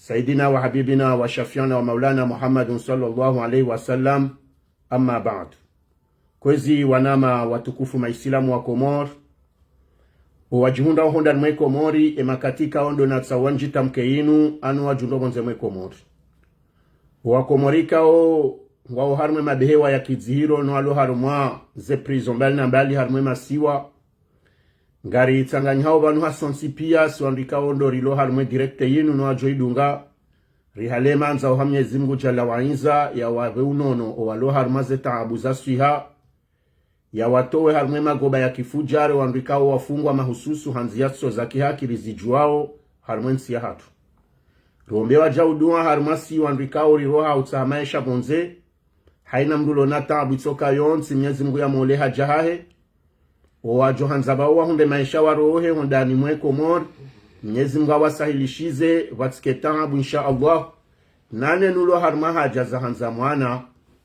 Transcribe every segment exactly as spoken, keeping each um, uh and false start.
سيدنا وحبيبنا وشفيعنا ومولانا محمد صلى الله عليه وسلم. أما بعد. Kwezi wananya watukufu maisilamu wa Komori, owadjihundra oho ndani mwe Komori, emakati ikao ndo natsaha nidjitamke yinu, anu wadjihundra opvondze mwe Komori. Owakomori ikao ngwao harumwa emabehewa ya kidzihiro no walo harumwa ze prison mbali na mbali harumwa emasiwa, ngaritsanganyiha opvanu hasontsi pia, si wandru ikao ndo rilo harumwa e direct yinu no wadjo idunga. Rihale mandza oha Mnyezi Mngu Jalla wa Izza yawapve unono owalo harumwa ze taabu za swiha, yawatowe harumwa emagoba ya kifudjari wandru ikao wafungwa mahususu ha ndziya zitso za kihaki rizidjuwao harumwa entsi yahatru. Riombe wadjau dua harumwa si wandru ikao riroha utsaha maesha pvondze, haina mndru ulo na taabu itsoka yontsi, Mnyezi Mngu yamolee haja hahe. Owadjo handza pvao wahundre maesha warohe ho ndani mwe Komori, Mnyezi Mngu awasahilishize, pvatsike taabu, insha Allah. Nane nulo harumwa haja za handza mwana,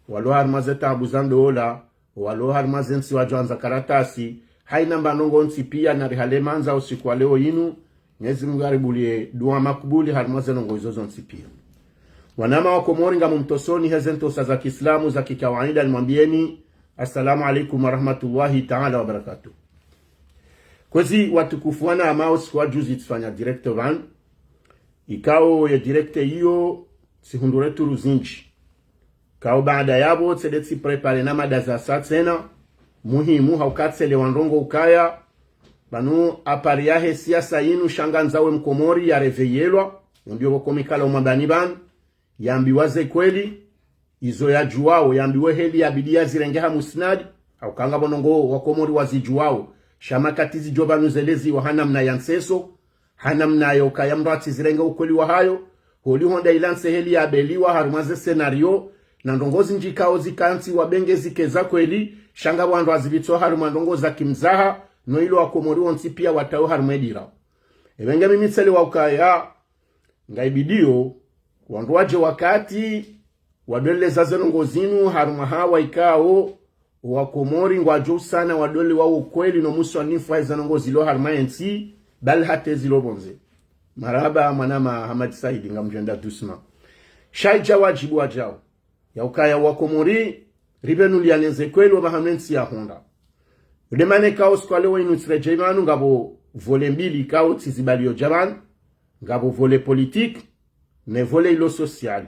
walo harumwa ze taabu za ndola, walo harumwa ze ntsi wadjo handza karatasi, haina mba ndrongoo ntsi pia, narihale mandza usiku wa leo yinu, Mnyezi Mngu aribulie dua makubuli harumwa ze ndrongoo izo zontsi pia. Wananya wa Komori, ngamumtosoni heze ntosa za kiislamu za kikawaida, nimwambieni, Assalamu alaikum warahmatullahi taala wabarakatuh. Kwezi watukufu wananya, usiku wa juzi tsifanya direct pvanu, ikao ye direct iyo tsihundru retour zindji. Ikao baada yapvo tsende tsipréparer na mada za sa tsena, muhimu hauka tselewa ndrongoo ukaya pvanu apari yahe siasa yinu sha ngandzao e Mkomori yareveillelwa, yo ndiyo pvoko mi kala umwambani pvanu, yambiwa ze kweli, izo yadjuwao, yambiwe heli yabidi yazirenge ha musnadi, hauka ngapvo ndrongoo Wakomori wazidjuwao, sha makati zidjo pvanu zeleziwa ha namna ya ntseso, ha namna yaukaya mndru atsizirenge ukweli wahayo, holiho nda ila ntsi heli yabeliwa harumwa ze scénario, na ndrongoo zindji ikao zika ntsi wabenge zike za kweli, sha ngapvo wandru wazipvitso harumwa ndrongoo za kimzaha, no ilo Wakomori wontsi pia watawe harumwa e dira. Epvenge mimi tselewa ukaya, ngaibidio wandru wadje wakati wadoleleza ze ndrongoo zinu harumwa hawa ikao Wakomori ngwadjo usana wadole wao kweli no muswanifu wa eze ndrongoo zilo harumwa entsi, bali hata ezilo pvondze. Marahaba mwananya Hamadi Saidi, ngamdjo enda doucement. Sha idja wadjibu wadjao, yaukaya Wakomori, ripvenuliane ze kweli opvahanu entsi yahundra. Ndo mana ikao usiku wa leo inu tsiredjei pvanu ngapvo volet mbili ikao tsizibalio dja pvanu, ngapvo volet politique, ne volet ilo social.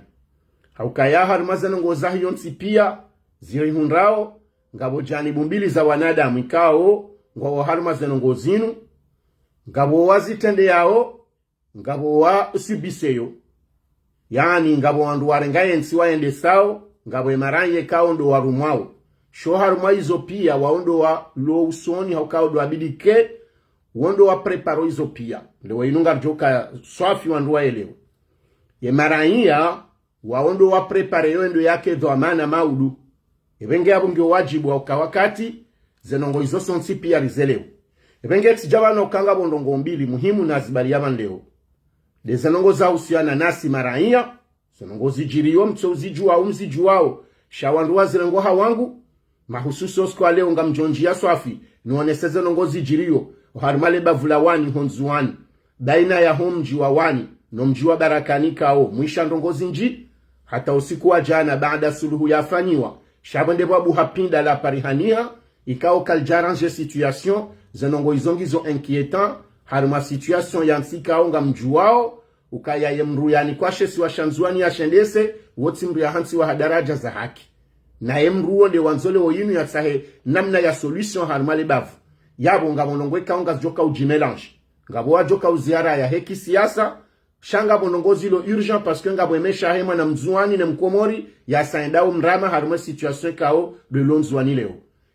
Haukaya harumwa ze ndrongoo zahe yontsi pia, zirihundrao, ngapvo janibu mbili za wanadamu ikao ngwao harumwa ze ndrongoo zinu, ngapvo wazitrendeyao, ngapvo wasubiseyo. Yaani, ngapvo wandru warenga entsi waendesao, ngapvo emaraiya ikao ndo warumwao. Sho harumwa izo pia, wao ndo walo usoni, haukao ndo wabidi ke, wo ndo waprépareo izo pia. Leo inu ngaridjo ka swafi wandru waelewe. Emaraiya, wao ndo waprépareo endo yake dhwamana maudu. Epvenge yapvo ngiyo wadjibu wauka wakati, ze ndrongoo izo sontsi pia rizelewe. Epvenge tsidja pvanu uka ngapvo ndrongoo mbili muhimu nazibalia pvanu leo. Nde ze ndrongoo zahusiana nasi maraiya, ze ndrongoo zidjiriyo, mtso uzidjuwao, mzidjuwao, sha wandru wazirengao ha wangu, mahususi usiku wa leo ngamdjo ndjia swafi, nionese ze ndrongoo zidjiriyo, oharumwa le bavu la Wani ho Ndzuwani, baina yaho mdji wa Wani no mdji wa Barakani ikao mwisha ndrongoo zindji, hata usiku wa jana baada suluhu yafanyiwa, sha pvo nde pvwabuha pinda la parihaniha, ikao kalidja arranger situation, ze ndrongoo izo ngizo inquiétant, harumwa situation ya ntsi ikao ngamdjuwao, ukaya ye mndru yanikwa she isiwa sha Ndzuwani yashendese, wo tsi mndru yahantsiwa ha daraja za haki. Naye mndru wo nde wandzo leo inu yatsahe namna ya solution harumwa le bavu. Yapvo ngapvo ndrongoo ikao ngazidjo ka udjimélanger. Ngapvo wadjo ka uziaraya he kisiasa, sha ngapvo ndrongoo zilo urgent parce que ngapvo emaesha yahe mwana Mndzuwani ne Mkomori, yasa yendao mrama harumwa e situation ikao ndo ilo Ndzuwani leo.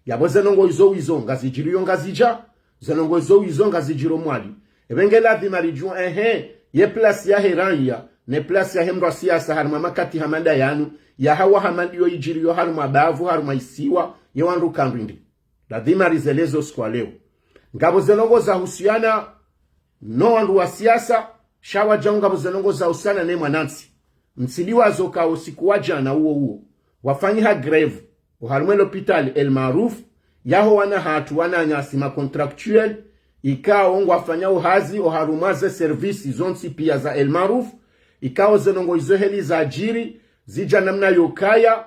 Yapvo ze ndrongoo izo wizo ngazidjiriyo Ngazidja, ze ndrongoo izo wizo ngazidjiro Mwali. Epvenge ladhima ridjuwe, ehe, ye place yahe raiya, ne place yahe mndru wa siasa harumwa makati hama nda yanu, yahawa hama ndiyo idjiriyo harumwa bavu, harumwa isiwa, ye wandru ka ndrindri. Ladhima rizeleze usiku wa leo. Ngapvo ze ndrongoo zahusiana no wandru wa siasa, sha wadjau ngapvo ze ndrongoo zahusiana ne mwanantsi. Mtsidiwazo ka usiku wa jana uwo uwo, wafanyiha grève oharumwa e lopitali El Maarouf, yaho wana hatru wananyasi ma contractuels, ikao ngwafanyao hazi oharumwa ze services zontsi pia za El Maarouf, Ikao ze ndrongoo izo heli zadjiri, zidja namna yokaya,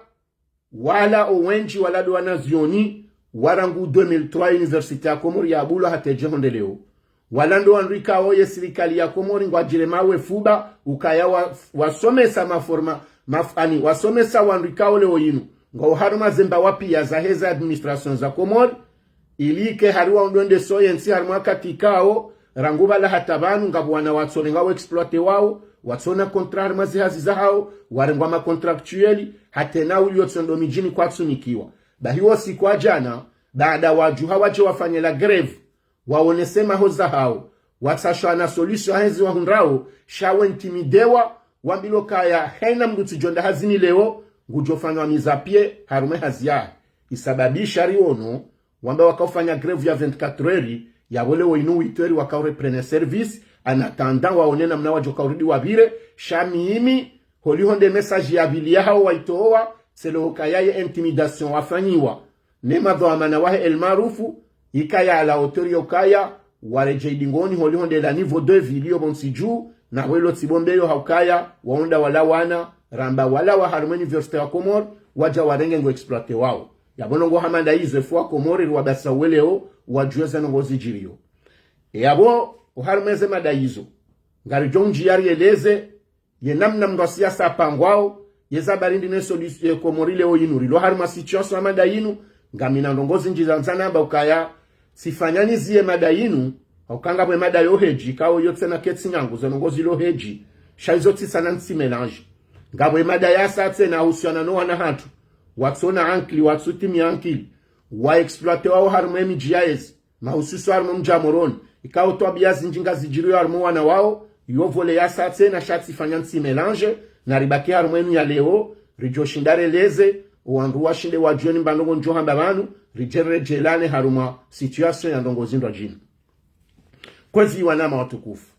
wala owendji wala ndo wanazioni, wa rangu deux mille trois université ya Komori yabulwa hata yedje hondre leo. Wala ndo wandru ikao ye sirikali ya Komori ngwadjiremao fuba, ukaya wa, wasomesa maforma, maf-, ani, wasomesa wandru ikao leo yinu ngwao harumwa zemba wapiya zaheze administration za Komori, ili ike hari wao ndo wendesao yentsi harumwa wakati ikao, rangu pvala hata pvanu, ngapvo wana watsorenga wa exploité wao, watsona contrat harumwa zihazi zahao, warengwa ma contractuel, hata na uliotsondo midjini kwatsunikiwa. Bahi wo usiku wa djana, baada wadjuha wadje wafanye la grève, waonese mahoza hao, watsashwa na solution hezi wahundrao, sha we intimidewa, wambilwa kaya hena mndru tsidjo enda hazini leo, ngudjofanywa mise à pied harumwa ye hazi yahe. Isababisha riono, wamba wakaofanya grève ya vingt-quatre heures, yapvo leo inu huit heures wakao reprendre service, en attendant waone namna wadjoka urudi wapvire, sha mimi, holiho nde message ya pvili yahao waitowa, c'est le cas ya ye intimidation wafanyiwa ne madhwamana wahe El Maarouf, ikaya à la hauteur yokaya, waredjei dingoni holiho nde la niveau de vie ilio pvontsi dju, na hwelo tsi pvo mbeyo haukaya, waonda wala wana, ramba wala wa harumwa université ya Komori, wadja warenge ngo exploité wao. Yapvo ndrongoo hama nda izo efu wa Komori riwabasa weleo, wadjuwe ze ndrongoo zidjirio. E yapvo, oharumwa ze mada izo, ngaridjo ndjiya rieleze, ye namna mndru wa siasa apangwao, ye za barindi ne solution ye Komori leo yinu, rilo harumwa situation ya mada yinu, ngamina ndrongoo zindji za ndzanamba ukaya, tsifanyani ziye mada yinu, hauka ngapvo ye mada yo hedji, ikao yo tsena ketsi nyangu, ze ndrongoo zilo hedji, sha izo tsisana ntsi mélange. Ngapvo ye mada yasa tsena yahusiana no wana hatru, watsona ankili, watsutimiya ankili, wa exploité wao harumwa ye midji ya ezi, mahususu harumwa mdji wa Moroni, ikao twabiya zindji ngazidjirio harumwa wana wao, yo volet yasa tsena sha tsifanya ntsi mélange, na ribaki harumwa yinu ya leo, ridjo shinda releze, owandru washinde wadjuwe ni mba ndrongoo ndjo hamba pvanu, ridje redjelane harumwa situation ya ndrongoo zindru djina. Kwezi wananya watukufu.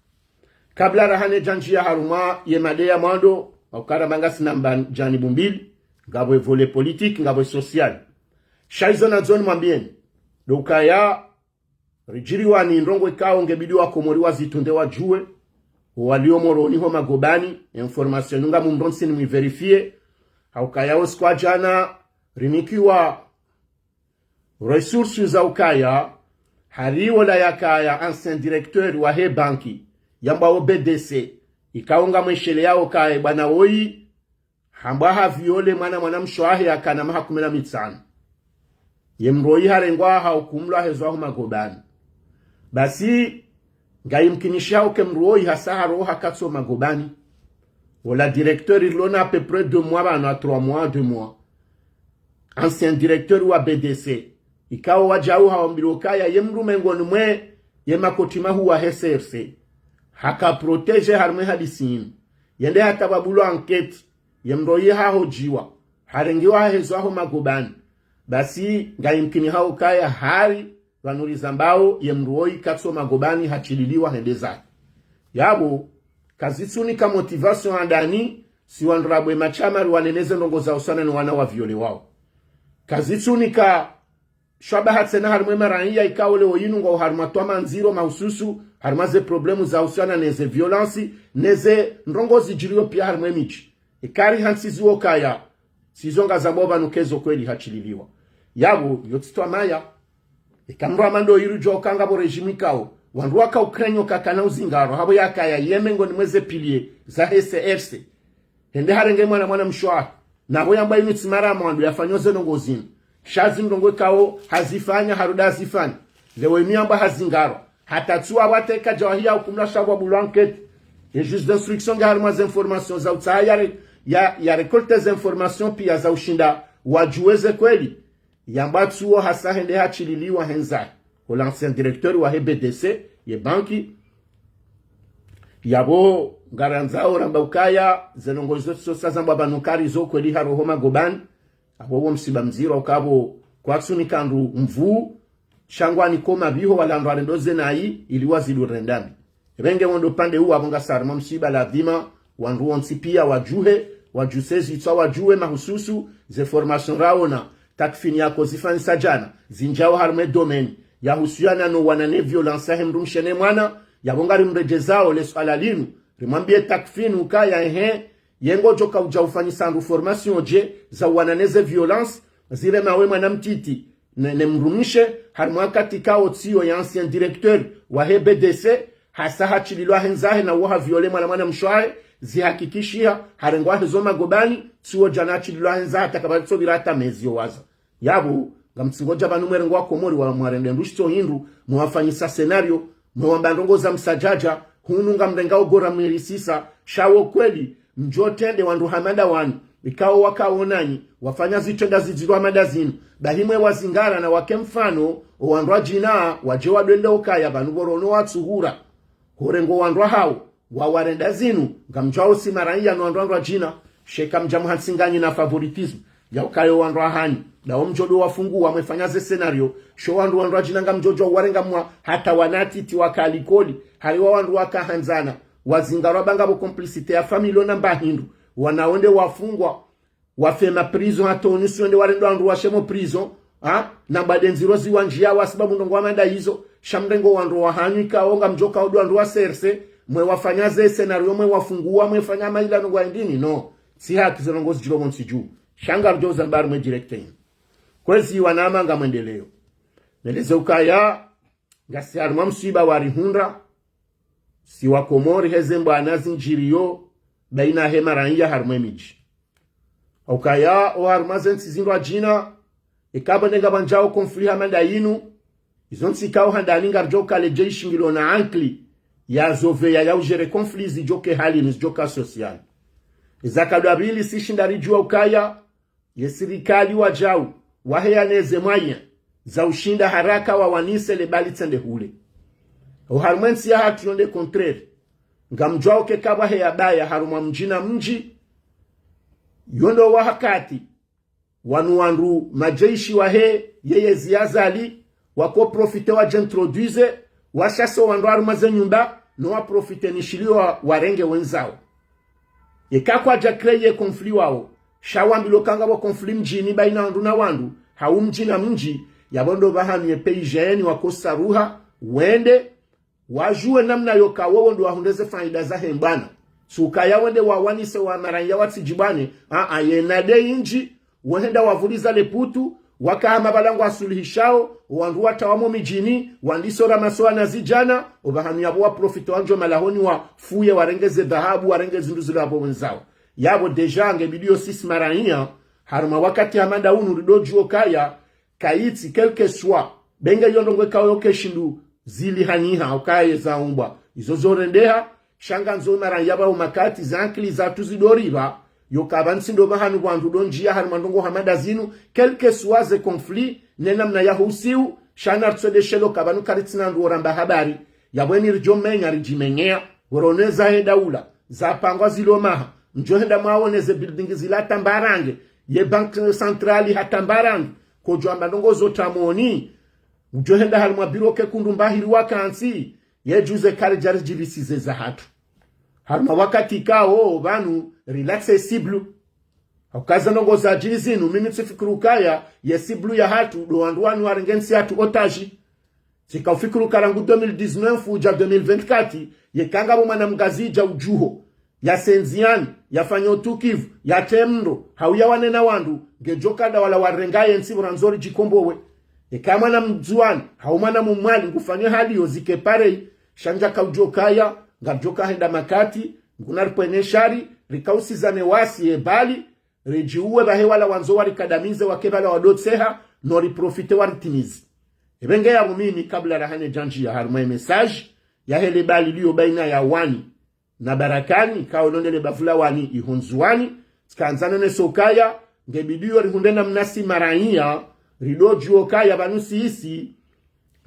Kabla rahane djandjiya harumwa ye mada ya mwando, hauka ramba ngasina mba janibu mbili, ngapvo ye volet politique, ngapvo ye social. Sha izo nadzo nimwambiyeni, ndo ukaya ridjiriwa ni ndrongoo ikao ngebidi wa Komori wazitunde wadjuwe, owalio Moroni ho magobani, information ngamumrontsi ni mwi vérifier, haukaya wo usiku wa djana, rinikiwa ressources za ukaya, hari wola yakaya ancien directeur wahe banki, yambwao B D C, ikao ngamwesheleyao kaya bwana woyi, hambwa ha violé mwana mwanamshe wahe yakana maha kume na mitsanu. Ye mndru woyi harengwa hahukumlwa hahezwa ho magobani. Basi, ngayimkinishiha uke mndru woyi hasa haroha katso magobani. Wola directeur ilona à peu près deux mois pvanu, à trois mois, deux mois. Ancien directeur wa B D C. Ikao wadjau hawambilwa ukaya ye mndru mengoni mwe ye makoti mahuu wahe C R C. Haka protégé harumwa ye hadisi yinu. Yende hata pvabulwa enquête. Ye mndru woyi hahodjiwa. Harengiwa hahezwa ho magobani. Basi, ngayimkiniha ukaya hari, pvanu rizambao, ye mndru woyi katso magobani hachililiwa hende zahe. Yapvo, kazitsunika motivation handani, si wandru rabwe mashama riwaneneze ndrongoo za usana ni wana wa violé wao. Kazitsunika shwabaha tsena harumwa ye maraiya ikao leo yinu ngwao harumwa twama ndziro mahususu, harumwa ze problèmes za usana neze violence, neze ndrongoo zidjirio piya harumwa ye midji. Ikari hantsi ziwo kaya, sizo ngazambwao pvanu kezo kweli hachililiwa. Yapvo, yo tsi twamaya. Ika mndru amando yiru djo kanga pvo régime ikao, wandru waka ukrenya kakana uzingaro, hapvo yakaya ye mengoni mweze piliers zahe C R C. Hende harenge mwana mwanamshe wahe. Na pvo yambwa inu tsi mara ya mwando yafanyo ze ndrongoo zinu. Sha zi ndrongoo ikao hazifanya, harudi hazifanya. Leo inu yambwa hazingarwa. Hata tsuwa pvwateka djawahi yahukumlwa sha pvwabulwa enquête. Ye juge d'instruction nge harumwa ze informations za utsaha ya re-, ya, ya récolter ze informations piya za ushinda wadjuwe ze kweli. Yambwa tsuwo hasa hende hachililiwa hende zahe. Ho l'ancien directeur wahe B D C, ye banki. Yapvo ngarandzao ramba ukaya, ze ndrongoo zo tsi zo sa zambwa pvanu kari zo kweli haroho magobani. Apvo wo msiba mdziro ukapvo kwatsunika ndru mvuu, sha ngwaniko mapviho wala ndru warendo ze nayi, ili wazidi urenda mbi. Epvenge wondo pvande uwa pvo ngasi harumwa msiba ladhima, wandru wontsi piya wadjuhe, wadjuse zitswa wadjuwe mahususu, ze formation raona, takfini yako zifanyisa djana, zindjao harumwa ye domaine, yahusuyana no wana ne violence yahe mdrumshe ne mwana, yapvo ngarimredjezao le suala linu, Rimwambie Takfin ukaya ehe, ye ngodjo kaudja ufanyisa wandru formation dje, za uwana neze violence, zirema we mwana mtiti, ne, ne mdrumshe, harimwa wakati kao tsiyo ye ancien directeur wahe B D C, hasa hatsililwa he ndzahe na uwo haviole mwana mwana mshe wahe, zihakikishiha, harengwa hezo magobani, tsiwo djana hatsililwa he ndzahe, hata kapvatsi pvira hata mezi yo waza. Yapvo, ngamtsingodja pvanu mwerenge wa Komori wa mwarende ndrushitso hindru, mwewafanyisa scénario, mwewamba ndrongo za msadjadja, hunu ngamrenga ugora mwirisisa, sha wo kweli, mdjo trende wandru hama nda wanu, ikao wakaonanyi, wafanya zitrendwa zidziro hama nda zinu, bahi mwewazingara na wake mfano, o wandru wadjina, wadje wadwende ukaya pvanu pvorono watsuhura. Horengo wandru hawo, wawarenda zinu, ngamdjuao si maraiya no wandru wandru wadjina, sha eka mdja muhantsi nganyi na favoritisme, ya ukaya o wandru wahanyu, ndawo mdjo ndo wafunguwa mwefanya ze scénario, sho wandru wandru wadjina ngamdjo djuwa uwarenga mwa hata wana titi waka likoli, hali wa wandru waka handzana, wazingarwa pvanga pvo complicité ya famille na mba hindru, wana wende wafungwa, wafe ma prison hata onu si wende warendwa wandru washe mo prison, ha? Na mbwade ndziro ziwandjiya wasibabu ndrongo hama nda izo, sha mrengo wandru wahanyu ikao ngamdjo kao ndo wandru wa C R C, mwewafanya ze scénario, mwewafunguwa, mwefanya maila ndrongo ya ndini, no. Tsi haki zo ndrongo zidjiro pvontsi dju. Sha ngarudjo uza mbari mwe direct inu. Kwezi wanama ngamwendeleo. Neleze ukaya, ngasi harimwa msiba warihundra, si wa Komori heze mbwana zindjiriyo, baina he maraiya harimwa emidji. Ukaya, o harimwa ze ntsi zindru wadjina, eka pvo nde ngapvandjao conflit hama nda inu, izo ntsi kao handani ngaridjo kale dje ishingilo na ankili, ya zoveya ya ugérer conflit zidjoke hali ni zidjoka social. Eza kadwa pvili si shinda ridjuwa ukaya, ye sirikali wadjau, waheya neze moyens, za ushinda haraka wawanise le bali tsende hule. O harimwa entsi yahatru yo nde contraire. Ngamdjuao ke kapvwaheya baya harumwa mdji na mdji, yo ndo wahakati, wanu wandru madjeshi wahe, yeye zi Azali, wako profité wadje introduise, washase o wandru harumwa ze nyumba, no wa profité nishiliwa warenge wendzao. Eka kwadja créer conflit wao, sha wambilwa ka ngapvo conflit mdjini baina wandru na wandru, hau mdji na mdji, yapvo ndo pvahanu ye P I G N wakosaruha, wende, wadjuwe namna yoka wowo ndo wahundre ze faida zahe mbwana. Tsi ukaya wende wawanise wa maraiya watsi djibwane, a, a, yena nde indji, wahenda wavuliza le putu, waka hama pvala ngwasuluhishao, wandru watawa mo midjini, wandisa o ramasse wana zidjana, opvahanu yapvo wa profité wandjo malahoni wafuye warenge ze dhahabu, warenge zindru zilo yapvo wendzao. Yapvo déjà nge bidiyo sisi maraiya, harumwa wakati hama nda unu ridjo djuwa ukaya, kayitsi, quel que soit, benge yo ndrongo ikao yo ke shindru zili haniha, ukaya za umbwa. Izo zo rendeha, sha ngandzo maraiya pvao makati, ze ankili zatru zidoripva, yoka pvantsi ndo pvahanu pvwandru ndo ndjiya harumwa ndrongo hama nda zinu, quel que soit ze conflit, ne namna ya husiu, sha naritswedeshelo ka pvanu karitsina ndru woramba habari, yapvo eni ridjo menya ridjimenyea, woroneza he daula, zapangwa zilo maha, mdjo henda mwaone ze building zila tambarange, ye Banque Centrale ha tambarange, kodjo amba ndrongo zo tamoni, mdjo henda harumwa biro ke kundu mbahiri wakantsi, ye djuze kari djari djibisize zahatru. Harumwa wakati kao, pvanu, relaxer cible. Hauka ze ndrongo zadjiri zinu, mimi tsifikiri ukaya, ye cible yahatru, ndo wandru wanu warenge ntsi yahatru otage. Tsika ufikiri uka rangu deux mille dix-neuf udja deux mille vingt-quatre, yeka ngapvo mwana mngazidja udjuho, yasendze yani, yafanye utukivu, yateme ndro, hau yawane na wandru, ngedjo ka nda wala warenga ye ntsi pvo randzo ridjikombowe. Eka mwana mndzuwani, hau mwana mmwali, ngufanywe hali yo zike pareil, sha ndjaka udjo kaya, ngamdjo ka henda makati, nguna ripvwene shari, rikausizane wasi ye bali, ridjiuwe pvahe wala wandzo warikadamize wake pvala wadotseha, no riprofité waritimize. Epvenge yapvo mimi kabla rahane djandjiya harumwa ye message, yahe le bali liyo baina ya Wani na Barakani, kao ndo nde le bavu la Wani iho Ndzuwani, tsikandza none sokaya, nge bidiyo rihundre namna si maraiya, ridjo djuwa ukaya pvanu sisi,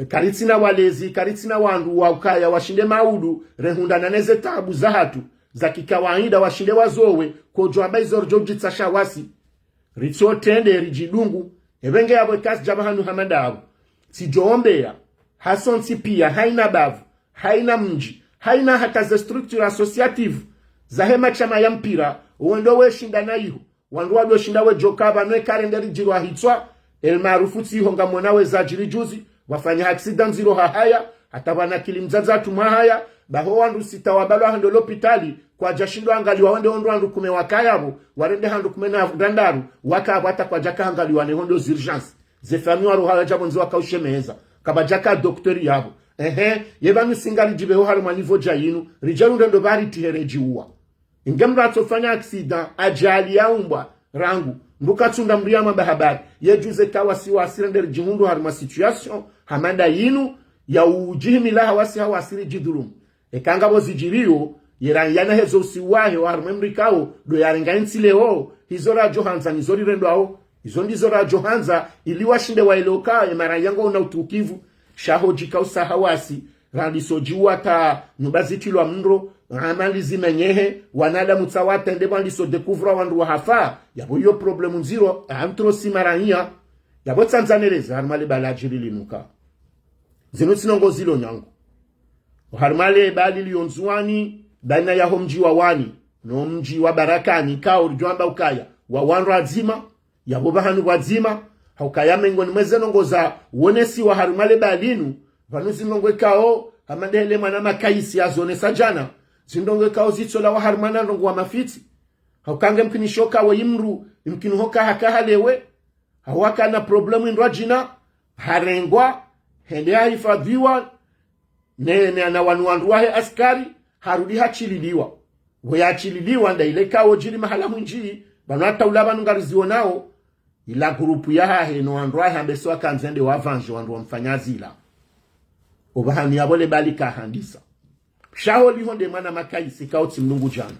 karitsina walezi, karitsina wandru wa ukaya washinde maudu, rehundrana neze taabu zahatru, za kikawaida washinde wazowe, kodjo amba izo ridjo djitsa sha wasi. Ritso trende ridjidungu, epvenge yapvo eka zidja pvahanu hama ndapvo. Tsidjo ombeya, hasontsi piya, haina bavu, haina mdji, haina hata ze structure associative, zahe mashama ya mpira, wendo weshindana iho, wandru wadoshinda wedjo ka pvanu eka rende ridjirwa hitswa, El Maarufu tsi iho ngamwona weza djiri juzi, wafanya accident ndziro hahaya, hata pvwana kili mdzadze hatru mwahaya, Baho wandru sita wabalwa hando lopitali, kwadjashindwa angaliwa wende ondro wandru kume wakaya pvo, warende handru kume na ndraru, waka pvo hata kwadjaka angaliwa ne hondo z'urgence. Ze famille waro haya djapvo nzi waka ushemeza. Kapvadjaka docteur yapvo. Ehe, ye pvanu si ngaridjipveho harumwa niveau dja yinu, ridje rundre ndo pvwa ritihe redjiuwa. Inge mndru atsofanya accident, ajali ya umbwa, rangu. Mndru katsunda mndru ya mamba habari. Ye djuze ka wasi wasi rende ridjihundru harumwa situation, hama nda yinu, ya udjihimila hawasi hawasi ridjidhulumu. Eka ngapvo zidjiriyo, ye rayana hezo usiwahe wa harumwa emrikao, ndo yarenga entsi leo, hizo radjo handza nizo rirendwao. Izo ndizo radjo handza, ili washinde waelewe ka, emara yango una utukivu, sha ho djika usa hawasi, randriso djiuwa ta nyumba zitrilwa mndro, amali zimenyehe, wanadamu tsa watrende pvwandriso découvrir wandru wahafa, yapvo iyo problème ndziro, entre si maraya, yapvo tsandzaneleza, harumwa le bala djiri linu ka. Zinu tsi ndrongoo zilo nyangu. Harumwa le bala lilio Ndzuwani, baina yaho mdji wa Wani, no mdji wa Barakani, kao ridjo amba ukaya, wa wandru wadzima, yapvo pvahanu pvwadzima, ha ukaya mengoni mwa ze ndrongoo za wonesiwa harumwa le bala linu, pvanu zi ndrongoo ikao, hama nde hele mwana Makaisi yazonesa djana, zi ndrongoo ikao zitsolawa harumwa na ndrongoo wa mafitsi. Ha uka nge mkini shoka we imdru, imkini hoka haka halewe, ha uka kana problème indru adjina, harengwa, hende hahifadhiwa, ne, ne, na wanu wandru wahe askari, harudi hachililiwa. Pvo yachililiwa nda ile kao djiri mahala hwindji, pvanu hata ula pvanu ngarizionao, ila groupe yahahe no wandru wahe ambe si wakandze nde wavanje wandru wamfanya zila. Opvahanu yapvo le bala lika handisa. Sha holiho nde mwana Makaisi kao tsi mlungu djana.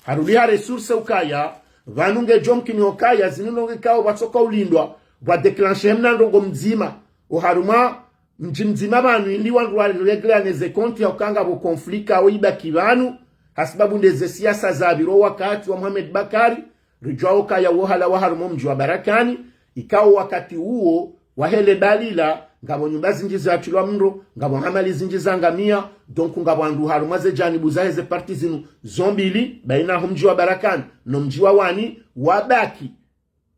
Harudi ha ressource ukaya, pvanu ngedjo mkini hokaya, zinu ndrongoo ikao pvatsoka ulindwa, pvwa déclencher mna ndrongoo mdzima. Oharumwa mdji mdzima pvanu ili wandru wa régler ne ze compte ya uka ngapvo conflit kao ibaki pvanu, hasibabu nde ze siasa zapvira o wakati wa Mohamed Bakari, ridjuwa ukaya wo halawa harumwa mdji wa Barakani, ikao wakati uwo, wahe le bala lila, ngapvo nyumba zindji zatrilwa mndro, ngapvo amali zindji zangamia, donc ngapvo wandru harumwa ze janibu zahe ze parti zinu zo mbili, baina ho mdji wa Barakani, no mdji wa Wani, wabaki.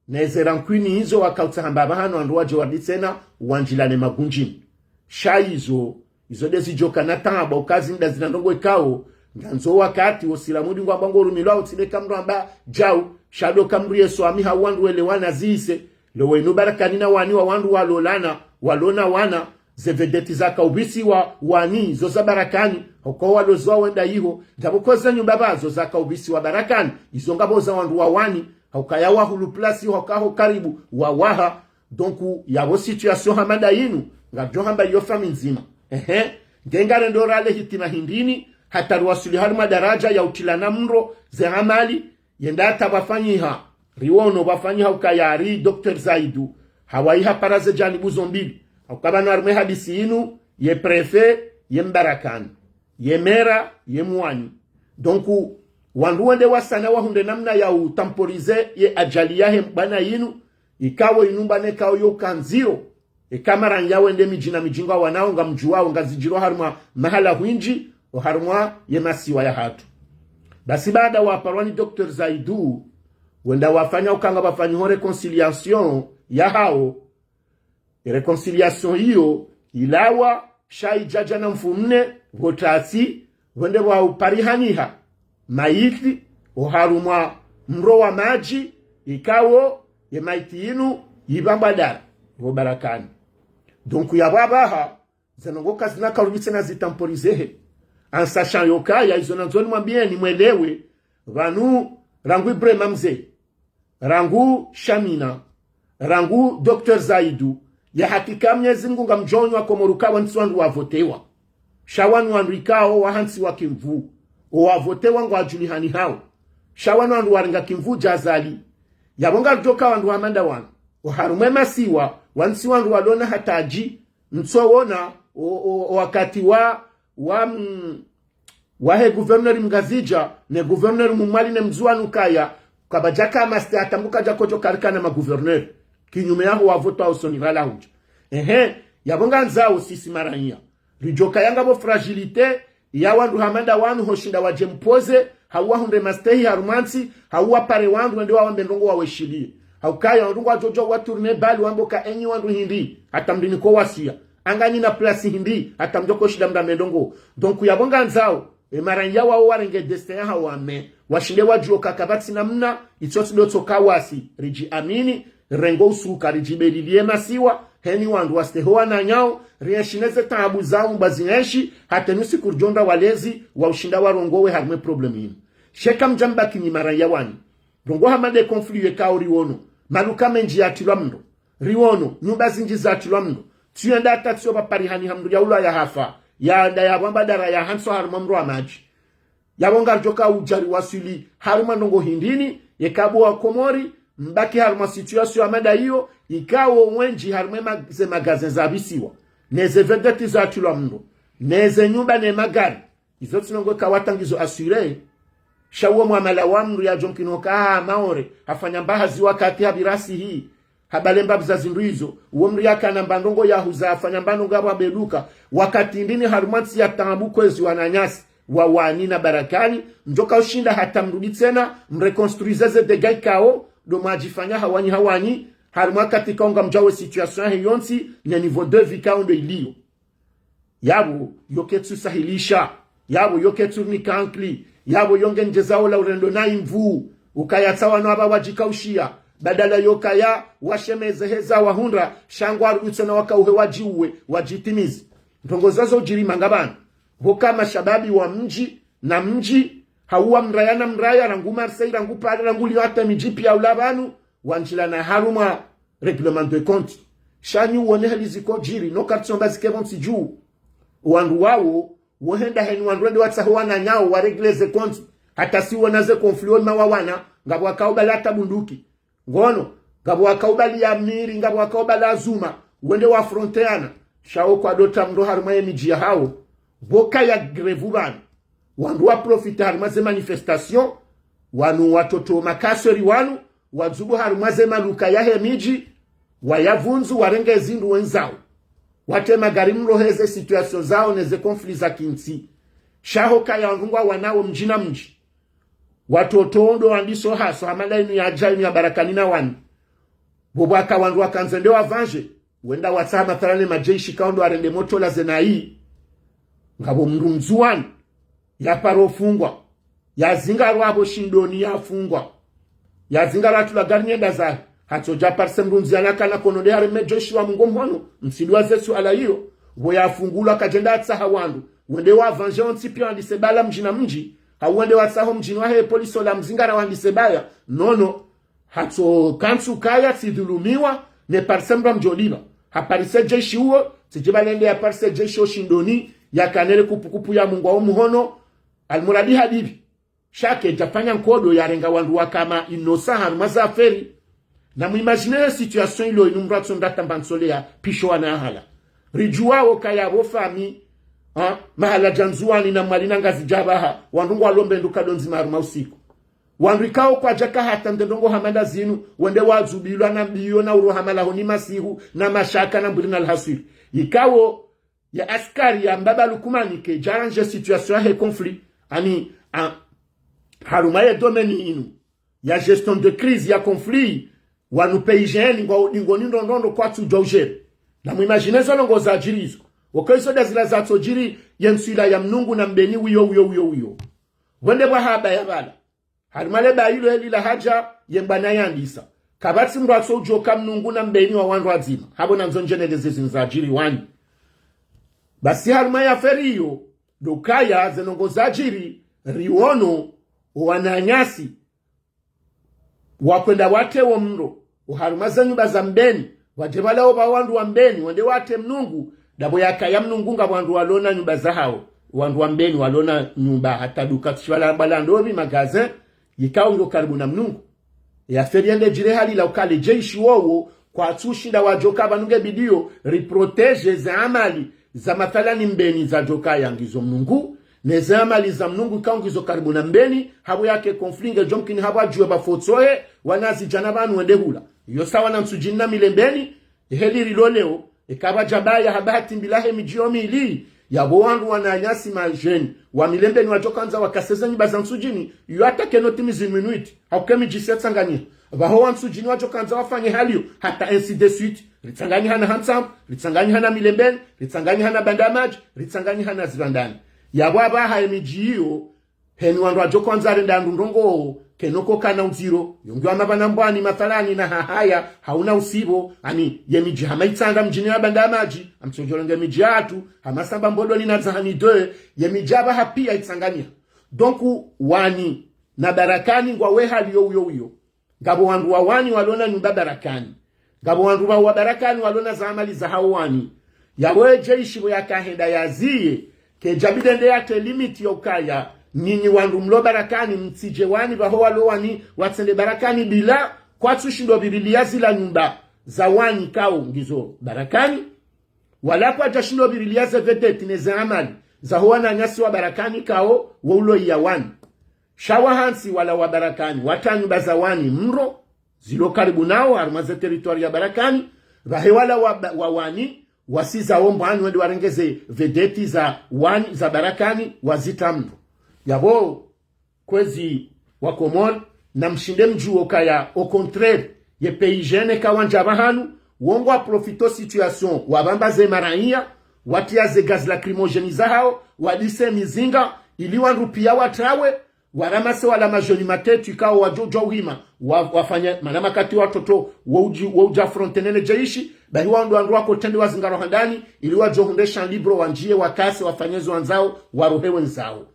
Ne ze rancune izo waka utsaha amba pvahanu wandru wadje warudi tsena, wandjilane magundjini. Sha izo, izo nde zidjo kana taabu, uka zi nda zina ndrongoo ikao, ngandzo wakati, wo silamu ndi ngwamba ngo rumilwa, utsi nde ka mndru amba djau, sha ndo ka mndru yeso ami ha wandru welewana zise, leo inu Barakani na Wani wa wandru walolana, walona wana, ze vedeti zaka upvisiwa Wani, zo za Barakani, hoko waloziwa wenda iho, ndapvo ko ze nyumba pvazo zaka upvisiwa Barakani, izo ngapvo za wandru wa Wani, ha ukaya wahulu place, ha uka ho karibu, wawaha, donc, yapvo situation hama nda yinu, ngapvo hamba iyo famille ndzima. Ehe, nge ngarendo rale hitima hindrini, hata riwasuli harumwa daraja ya utrilana mndro, ze amali, yenda hata pvwafanyiha, riwono pvwafanyiha ukaya ari docteur Zaidu, hawaiha para ze janibu zo mbili. Ha uka pvanu harumwa e hadisi yinu, ye préfet, ye Mbarakani, ye maire, ye Mwani. Donc, wandru wende wasana wahundre namna ya utemporiser ye ajali yahe mbwana yinu, ikao inu mbwana ikao yo ka ndziro, eka maranya wende midji na midji ngwawanao ngamdjuwao ngazidjirwa harumwa mahala hwindji, oharumwa ye masiwa yahatru. Basi baada waparwa ni docteur Zaidu, wenda wafanya uka ngapvafanyiho réconciliation yahao. E réconciliation iyo, ilawa, sha idjadja na mfumne, pvo tasi, pvwende pvwa uparihaniha, maiti, oharumwa mro wa madji, ikao, ye maiti yinu, yipvambwa dara, pvo Barakani. Donc yapvo apvaha, ze ndrongoo kazina karubitse na zitemporiser he. En sachant yo kaya, izo nandzo nimwambieni mwelewe, pvanu rangu Ibrahima Mze, rangu Shamina, rangu docteur Zaidu, ya hakika Mnyezi Mngu ngamdjo onwa Komori uka wantsi wandru wavotewa. Sha wanu wandru ikao wahantsiwa kimvu, owavotewa ngwadjulihanihao. Sha wanu wandru warenga kimvu dja Azali. Yapvo ngaridjoka wandru hama nda wanu. Oharumwa e masiwa, wantsi wandru walona hata dji, mtsowona, o, o, o wakati wa, wa, mm, wahe gouverneur Mngazidja, ne gouverneur Mmwali ne Mndzuwani ukaya, kapvadjaka mastehi hata mbuka dja kodjo karikana ma gouverneur. Kinyume yaho wavotwa usoni pvala hudja. Ehe, yapvo ngandzao sisi maranya. Ridjoka yangapvo fragilité, ya wandru hama nda wanu hoshinda wadje mpoze, hau wahundre mastehi harumwa ntsi, hau wapare wandru wende wawambe ndrongoo waweshilie. Haukaya wandru ngwadjodjo watourner balle wambe uka enyi wandru hindri, hata mndrini ko wasiya. Anga nyina place hindri, hata mdjo koshinda mrambe ndrongoo. Donc, yapvo ngandzao, e maraya wao warenge destin yahawo wa main. Washinde wadjuwe ka kapvatsi namna, itso tsi ndo tsoka wasi, ridjiamini, renge usuka, ridjibeliliye masiwa, heni wandru wastehi wananyao, rienshi neze taabu zao mba zienshi, hata nusi kurdjonda walezi, wa ushinda warongowe harimwe problème inu. Sha eka mdja mbaki nyi maraya wanyu. Ndrongoo hama nde conflit yekao riwono, maluka mendji yatrilwa mndro. Riwono, nyumba zindji zatrilwa mndro. Tsuyenda hata tsiyo pvaparihani ha mndru yaulwa yahafa. Yanda yapvwamba dara yahantswa harimwa mro wa madji. Yapvo ngaridjoka udja riwaswili harimwa ndrongoo hindri ni, yeka bo wa Komori, mbaki harimwa situation ya mada iyo, ikao wendji harimwa ma-, ze magasin zapvisiwa. Neze vedette zatrilwa mndro. Neze nyumba ne magari. Izo tsi ndrongoo kawatsangizo assuré. Sha uwo mwamala wa mndru yadjo mkini oka ha Maore, hafanya mba hazi wakati hapvira sihi, habale mba pvza zindru izo, uwo mndru yakana mba ndrongoo yahuza hafanya mba ndrongoo yapvo habeluka, wakati ndrini harumwa ntsi ya taabu kwezi wananyasi, wa Wani na Barakani, mdjoka ushinda hata mrudi tsena, mreconstruise ze dégâts ikao, ndo mwadjifanya hawanyi hawanyi, harumwa wakati ikao ngamdjuwa situation yahe yontsi, ne niveau de vie ikao ndo iliyo. Yapvo, yo ketsu sahilisha. Yapvo, yo ketsu nika ankili. Yapvo, yo ngendjeza ola urendo na imvu. Ukaya tsawa no apva wadjikaushiya. Badala yo kaya, washemeze heza wahundra, sha ngwarudi tsena wakauhe wadjiuwe, wadjitimizi. Ndrongoo zazo udjiri manga pvanu. Pvoka mashababi wa mdji, na mdji, hauwa mraya na mraya, rangu Marseille, rangu Paris, rangu Lyon, hata midji piya ula pvanu, wandjilana harumwa règlement de compte. Sha nyi uwone heli ziko djiri, no kartsi omba zike pvontsi dju. Wandru wawo, wohenda heni wandru wende watsaho wananyao, wa régler ze compte. Hata si wona ze conflit wo mawawana, ngapvo wakaubali hata bunduki. Ngono, ngapvo wakaubali ya miri, ngapvo wakaubali ya zuma, wende wa affronter ana. Sha wo kwadota mndro harumwa ye midji yahawo. Pvoka ya grève pvanu. Wandru wa profiter harumwa ze manifestation, wanu watoto makasweri wanu, wadzubu harumwa ze maluka yahe midji, wayavundzu warenge zindru wendzao. Wate magari mroheze situation zao neze conflit za kintsi. Sha ho kaya wandru ngwawanao mdji na mdji. Watoto ndo wandiso haso, hamala inu yadja inu ya Barakani na Wani. Pvo pvwaka wandru wakandze nde wavanje, wenda watsaha mathalani madjeshi kao ndo warende moto la zenayi. Ngapvo mndru Mndzuwani, yaparo fungwa. Yazingarwa apvo Shindoni yafungwa. Yazingarwa atulwa gari nyenda zahe. Hatsodja parise mndru ndziani akana kono nde hareme djeshi wa mungo mhono. Msidjuwa ze suala iyo. Pvo yafungulwa kadjenda atsaha wandru. Wende wavanje wontsi piya wandise bala mdji na mdji. Hau wende watsaho mdjini wahe polisi ola mzingara wandise baya. Nono. Hatso kantsu kaya tsidhulumiwa, ne parise mndru amdjolipva. Haparise djeshi uwo, tsidjiba lende yaparise djeshi o Shindoni, yakana ele kupukupu ya mungo wa umuhono, almuradi hadipvi. Sha kedjafanya nkodo yarenga wandru wakama inosa harumwa ze affaire. Na mu imaginer ye situation ilo inu mndru atso ndrata mba ntsoleya, pisho wana ahala. Ridjuwa wo kaya pvo fami, ha, mahala dja Ndzuwani na Mwali na Ngazidja pvaha, wandru ngwalombe nduka ndo ndzima harumwa usiku. Wandru ikao kwadjaka hata nde ndrongoo hama nda zinu, wende wadzubilwa na mbiyo na uroha malahoni masihu, na mashaka na mbwiri na alhaswiri. Ikao, ya askari ya mbaba Lukumani kedja arranger situation yahe conflit, ani, a, harumwa ye domaine inu, ya gestion de crise ya conflit, wanu P I G N ngwao dingoni ndrongoo ndo kwatsudjuwa udjere. Na mu imaginer zo ndrongoo zadjiri izo. Woko izo nda zila zatsodjiri, ye ntsu ila ya Mnungu na Mbeni wiyo, wiyo, wiyo, wiyo. Wende pvwa haba ya pvala. Harumwa le baya ilo elila hadja, ye mbwana yandisa. Kapvatsi mndru atso udjoka Mnungu na Mbeni wa wandru wadzima. Hapvo nandzo ndjeneleze zinu zadjiri wani. Basi harumwa ye affaire iyo, ndo kaya ze ndrongoo zadjiri, riwono, o wananyasi. Wakwenda watre wo mndro, o harumwa ze nyumba za Mbeni, wadje pvala opva wandru wa Mbeni, wende watre Mnungu, ndapvo yakaya Mnungu ngapvo wandru walona nyumba zahawo, wandru wa Mbeni walona nyumba hata duka tsi pvala mbala ndopvi magasin, yikao ngiyo karibu na Mnungu. Ye affaire yende djiri hali la ukaya le djeshi wowo, kwatsu shinda wadjoka pvanu nge bidiyo, ri protéger ze amali, za mathalani Mbeni zadjoka ya ngizo Mnungu, ne ze amali za Mnungu ikao ngizo karibu na Mbeni, hapvo yake conflit ngedjo mkini hapvo adjuwe pvafotsohe, wanazidjana pvanu wende hula. Iyo sawa na Ntsudjini na Milembeni, heli rilo leo, eka pvwadja baya haba hatimbila he midji yo mili, yapvo wandru wananyasi madjeni, wa Milembeni wadjoka wandza wakaseze nyumba za Ntsudjini, iyo hata keno timizi minute, hauke midji si yatsanganyiha. Pvaho wa Ntsudjini wadjo kandza wafanye haliyo, hata ainsi de suite. Ritsanganyiha na Hantsambu, ritsanganyiha na Milembeni, ritsanganyiha na Bandamadji, ritsanganyiha na Zivandani. Yapvo apvaha ye midji iyo, heni wandru wadjo kandza renda ndrongoo, kayina uka na udziro, yo ngiyo hama pvanu Mbwani, mathalani na Hahaya, hauna usivo, ani, ye midji hama Itsandra mdjini ya Bandamadji, amtsodjolenge midji yahatru, hama Samba Mbodoni na Dzahani deux, ye midji apvaha piya itsanganyiha. Donc, Wani na Barakani ngwawo hali yo uyo uyo. Ngapvo wandru wa Wani walo na nyumba Barakani. Ngapvo wandru wa, wa Barakani walo na ze amali zahawo Wani. Yapvo ye djeshi pvo yakahenda yaziye, kayidjabidi yende yatre limite ya ukaya, nyinyi wandru mlo Barakani, mtsidje Wani, pvaho walo Wani, watsende Barakani bila, kwatsushindo pvirilia zila nyumba za Wani ikao ngizo Barakani. Wala kwadjashindo pvirilia ze vedeti ne ze amali zaho wananyasi wa Barakani ikao wo ulo iya Wani. Sha wahantsi wala wa Barakani, watra nyumba za Wani mdro, zilo karibu nawo, harumwa ze territoire ya Barakani, pvahe wala wa, wa Wani, wasi zawo Mbwani wende warenge ze vedeti za Wani, za Barakani, wazitra mdro. Yapvo, kwezi wa Komori, na mshinde mdjuwe ukaya, au contraire, ye P I G N eka wandja pvahanu, wo ngwa profito situation, wapvambaze maraiya, watria ze gaz lacrymogène zahawo, wadise mizinga, ili wandru piya watrawe, waramase wala majoni matretu ikao wadjo djuwa uhima, wa, wafanye, mana makati watoto, wo udji, wo udja affronter ne le djeshi, bahi wandru wandru wako trende wazingaro handani, ili wadjo hundre champ libre wandjiye wakase wafanye zo wandzao, warohe wendzao.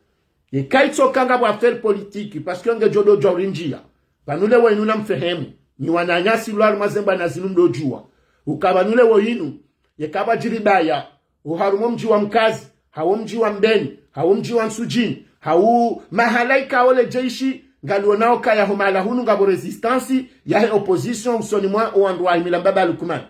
Ye kayitsoka ngapvo affaire politique, parce que ngedjo dodjuwa urindjiya. Pvanu leo inu na mfehemu, nyi wananyasi mlo harumwa ze Mbwana zinu mdodjuwa. Uka pvanu leo inu, yeka pvwadjiri baya, oharumwa mdji wa Mkazi, hawu mdji wa Mbeni, hawu mdji wa Ntsudjini, hawu mahala ikao le djeshi, ngalionao ukaya ho mahala hunu ngapvo résistance yahe opposition usoni mwa owandru wa Imila Mbaba Lukman.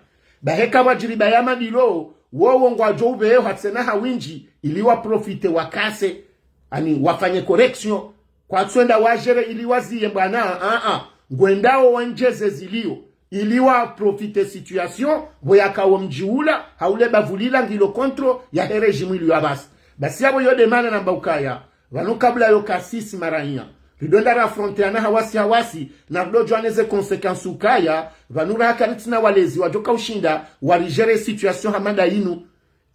Bahi eka pvwadjiri baya madilo, wowo ngwadjo upveyo hatsena ha windji, ili wa profiter wakase, ani wafanye correction, kwatsuenda wagérer ili waziye Mbwana, a, a, ngwendao wandjeze zilio, ili wa profiter situation, pvo yakawo mdji ula, hawu le bavu lila ngilo contre yahe régime ilio apvasa. Basi yapvo yo nde mana namba ukaya, pvanu kabla yo kasisi maraiya, ridjoenda ra affronter ana hawasi hawasi, na ridjodjuwa ne ze conséquences ukaya, pvanu raha karitsina walezi wadjoka ushinda, wari gérer situation hama nda inu.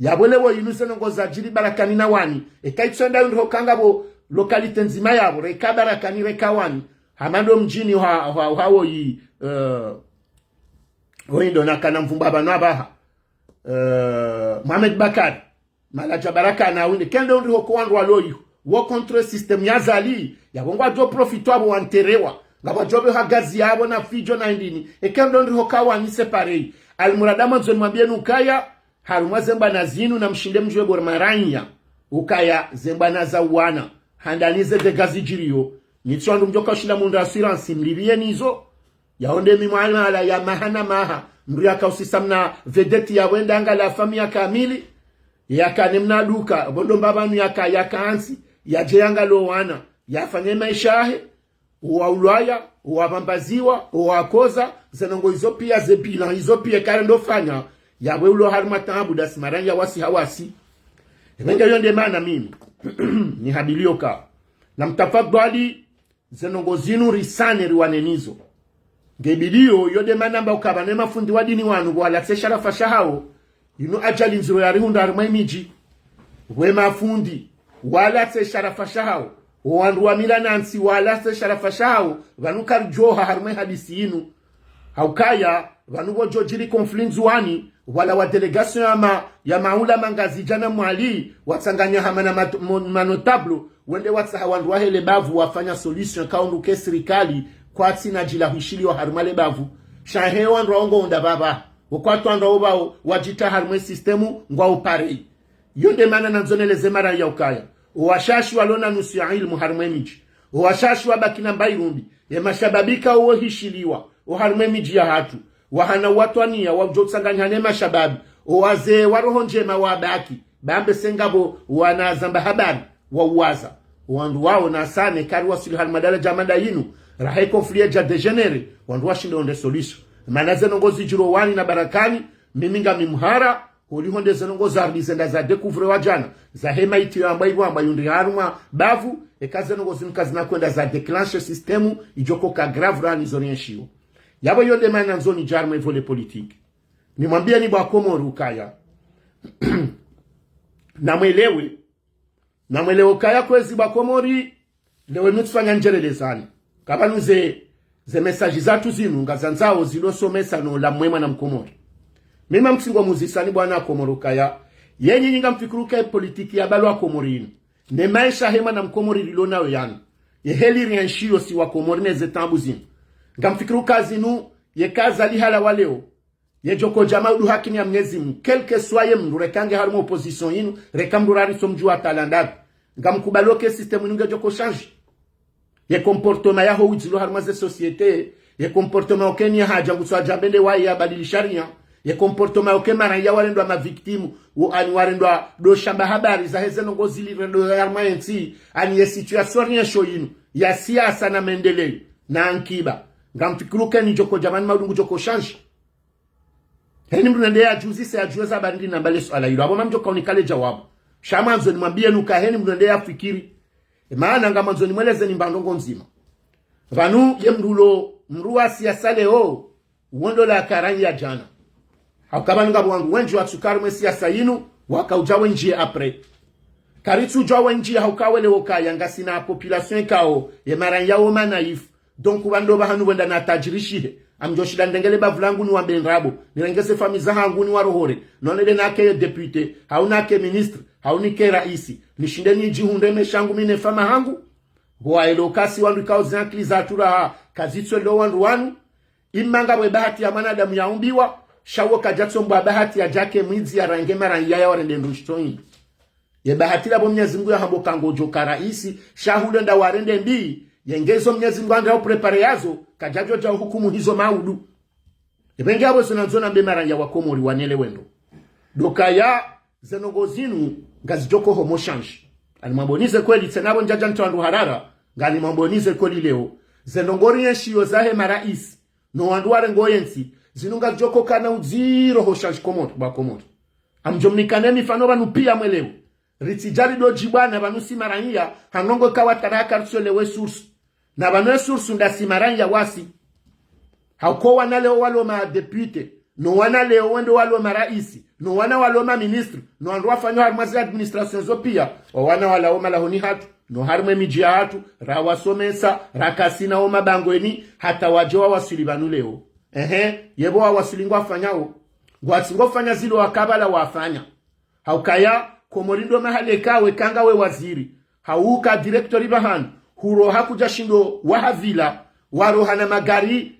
Yapvo leo inu ze ndrongoo zadjiri Barakani na Wani, eka itsoenda yundru ho kangapvo localité ndzima yapvo, reka Barakani, reka Wani, hama ndo mdjini ha, ha, ha woyi, eh, woyi ndo nakana mvumba pvanu apvaha, eh, Mohamed Bakari, mahala dja Barakani na Wani, kendo yundru ho ko wandru walo iho, wo contre système ya Azali, yapvo ngwadjo profiter apvo wanterewa, ngapvwadjo pveha gaz yapvo na fidjo na indrini, eka ndo yundru ho ka Wani c'est pareil. Almuradi mwandzo nimwambiyeni ukaya, harumwa ze Mbwana zinu na mshinde mdjuwe bo maraiya, ukaya ze Mbwana za uwana, handani ze dégâts zidjiriyo, nyi tsi wandru mdjoka ushinda mundre assurance mlipviye nizo. Yaonde mi mwana ala ya maha na maha, mdru yaka usisa mna vedeti ya wenda anga la famille kamili, yaka ne mna duka, pvo ndo mbapvanu yaka, yaka hantsi, yadje yangaliye owana, yafanye maesha yahe, owa ulwaya, owa pvambaziwa, owa koza, ze ndrongoo izo piya, ze bilan izo piya, kari ndo fanya, yapvo ulo harumwa taabu, ndasi maraiya wasi hawasi. Epvenge yo nde mana mimi, nihabiliyo ka, na mtafadhwali, ze ndrongoo zinu risane riwane nizo. Nge bidiyo, yo nde mana namba uka pvanu ye mafundi wa dini wanu, pvo walatse sharafa shahawo, inu ajali ndziro yarihundra harumwa ye midji. Pvo ye mafundi, walatse sharafa shahawo. Owandru wa mila na ntsi walatse sharafa shahawo, pvanu karidjoha harumwa ye hadisi yinu. Haukaya, pvanu pvo djodjiri conflit Ndzuwani, wala wa délégation ya ma, ya maulama Ngazidja na Mwali, watsanganya hama na mat, mo, ma notables, wende watsaha wandru wahe le bavu wafanya solution, kaundru ke sirikali, kwatsina djila hwishiliwa harumwa le bavu. Sha he wandru wawo ngo unda pvapva. Wo kwatsu wandru wawo pvawo wadjitra harumwa ye système ngwawo pareil. Yo nde mana nandzo neleze maraiya ukaya, owashashi walo na nusu ya ilmu harumwa ye midji, owashashi wabaki na mbairumbi, ye mashababi ka owo hishiliwa oharumwa ye midji yahatru, wahana watwaniya wadjo tsanganya ne mashababi, owazee wa roho ndjema wabaki, bambe se ngapvo wana zamba habari, wauwaza. Owandru wawo nasane kari wasili harumwa daradja manda yinu, raha ye conflit yadja dégénérer, wandru washinde wonde solution. Mana ze ndrongoo zidjiri Wani na Barakani, mimi ngami mhara, holiho nde ze ndrongoo zarudi zenda za découvrir wa djana, zahe maiti yo amba ipvo amba yundri harumwa bavu, eka ze ndrongoo zinu kazina kwenda za déclencher système, idjo koka grave rani zo rienshio. Yapvo iyo nde mana ndzoni djarma evole politique. Nimwambiyeni bo Wakomori ukaya, namwelewe, namwelewe ukaya kwezi bo Wakomori, leo inu tsifanya ndjelelezani. Kapvanu ze, ze message zatru zinu ngazandzao zilo somesa no la mwema na Mkomori. Mimi ngamtsingo muzisani bo wana Wakomori ukaya, yenyi nyi ngamfikiri uka ye politique ya balo Wakomori inu, ne maesha hema na Mkomori lilo nayo yanu, ye heli rienshiyo si Wakomori ne ze taabu zinu, ngamfikiri uka zinu, yeka Azali halawa leo, ye djoko dja maudu hakini ya Mnyezi Mungu, quel que soit ye mndru, reka nge harumwa opposition inu, reka mndru raritso mdjuwa hata landapvi, ngamkubali uka ye système inu ngedjoko changer. Ye comportement yaho widzilo harumwa ze société, ye comportement uka eni ya hadja ngutso hadja mbende waye yabadili sharia, ye comportement uka ye maraiya warendwa ma victime, wo ani warendwa ndo shamba habari za heze ndrongoo zili rendwa harumwa yentsi, ani ye situation riensho inu, ya siasa na maendeleo, na ankiba. Ngamfikiri uka eni djoko dja mani maudu ngudjoko changer. Heni mndru nende yadjuzise yadjuwe za bandri namba le suala ilo. Apvo mamdjoka unikale djawabu. Sha mwandzo nimwambiyeni uka heni mndru nende yafikiri. E mana ngamwandzo nimwelezeni mba ndrongoo ndzima. Pvanu ye mndru lo, mndru wa siasa leo, wo ndo la karani ya djana. Hauka pvanu ngapvo wandru wendji watsuka harumwa ye siasa inu, wakaudja wendji après. Karitsudjuwa wendji hauka welewo ukaya ngasina population ikao, ye maraiya wo ma naïf. Donc, pvanu ndo pvahanu pvwenda natajirishihe. Ngamdjoshinda nirenge le bavu langu niwambe ndrabo, nirenge ze famiyi zahangu niwarohore, nonele nake ye député, hau nake ministre, hau nike raisi, nishinde nidjihundre maesha hangu mi ne famiyi hangu. Pvo waelewo uka si wandru ikao ze ankili zatru raha kazitso leo wandru wanu. Imma ngapvo ye bahati ya mwanadamu yaumbiwa, sha wo kadjatsombwa bahati yadjake mwidzi yarange maraiya yawarende ndru shitso hindru. Ye bahati lapvo Mnyezi Mungu yahamba uka ngodjoka raisi, sha hule nda warende mbi, ye nge izo Mnyezi Mungu handa uprépare yazo, kadjadjo dja uhukumu hizo maudu. Epvenge apvo izo nandzo nambe maraiya Wakomori wanelewe ndo, ndo ukaya ze ndrongoo zinu ngazidjoko homo changer. Ani mwambe nize kweli tsena pvo ndjadja nitso wandru harara, ngani mwambe nize kweli leo, ze ndrongoo rienshiyo zahe maraisi, no wandru warengo yentsi, zinu ngazidjoko kana udziro ho changer Komori, bo Wakomori. Ngamdjo mnikane mifano pvanu piya mwelewe. Ritsidja ridodji bwana pvanu si maraiya, ha ndrongoo ikao tara karitselewe source. Na pvanu ye source nda si maraiya wasi. Hauka wo wana leo walo ma député, no wana leo wende walo maraisi, no wana walo ma ministre, no wandru wafanyao harumwa ze administration zo piya, wo wana walawa malahoni hatru, no harumwa ye midji yahatru, rawasomesa, rakasina wo mabangweni, hata wadje wawaswili pvanu leo. Ehe, yepvo wawaswili ngwafanyao? Ngwatsi ngofanya zilo wakabala wafanya. Haukaya, Komori ndo mahala eka we ka ngawe waziri, hau uka directeur pvahanu, huroha kudja shindo waha villa, waroha na magari,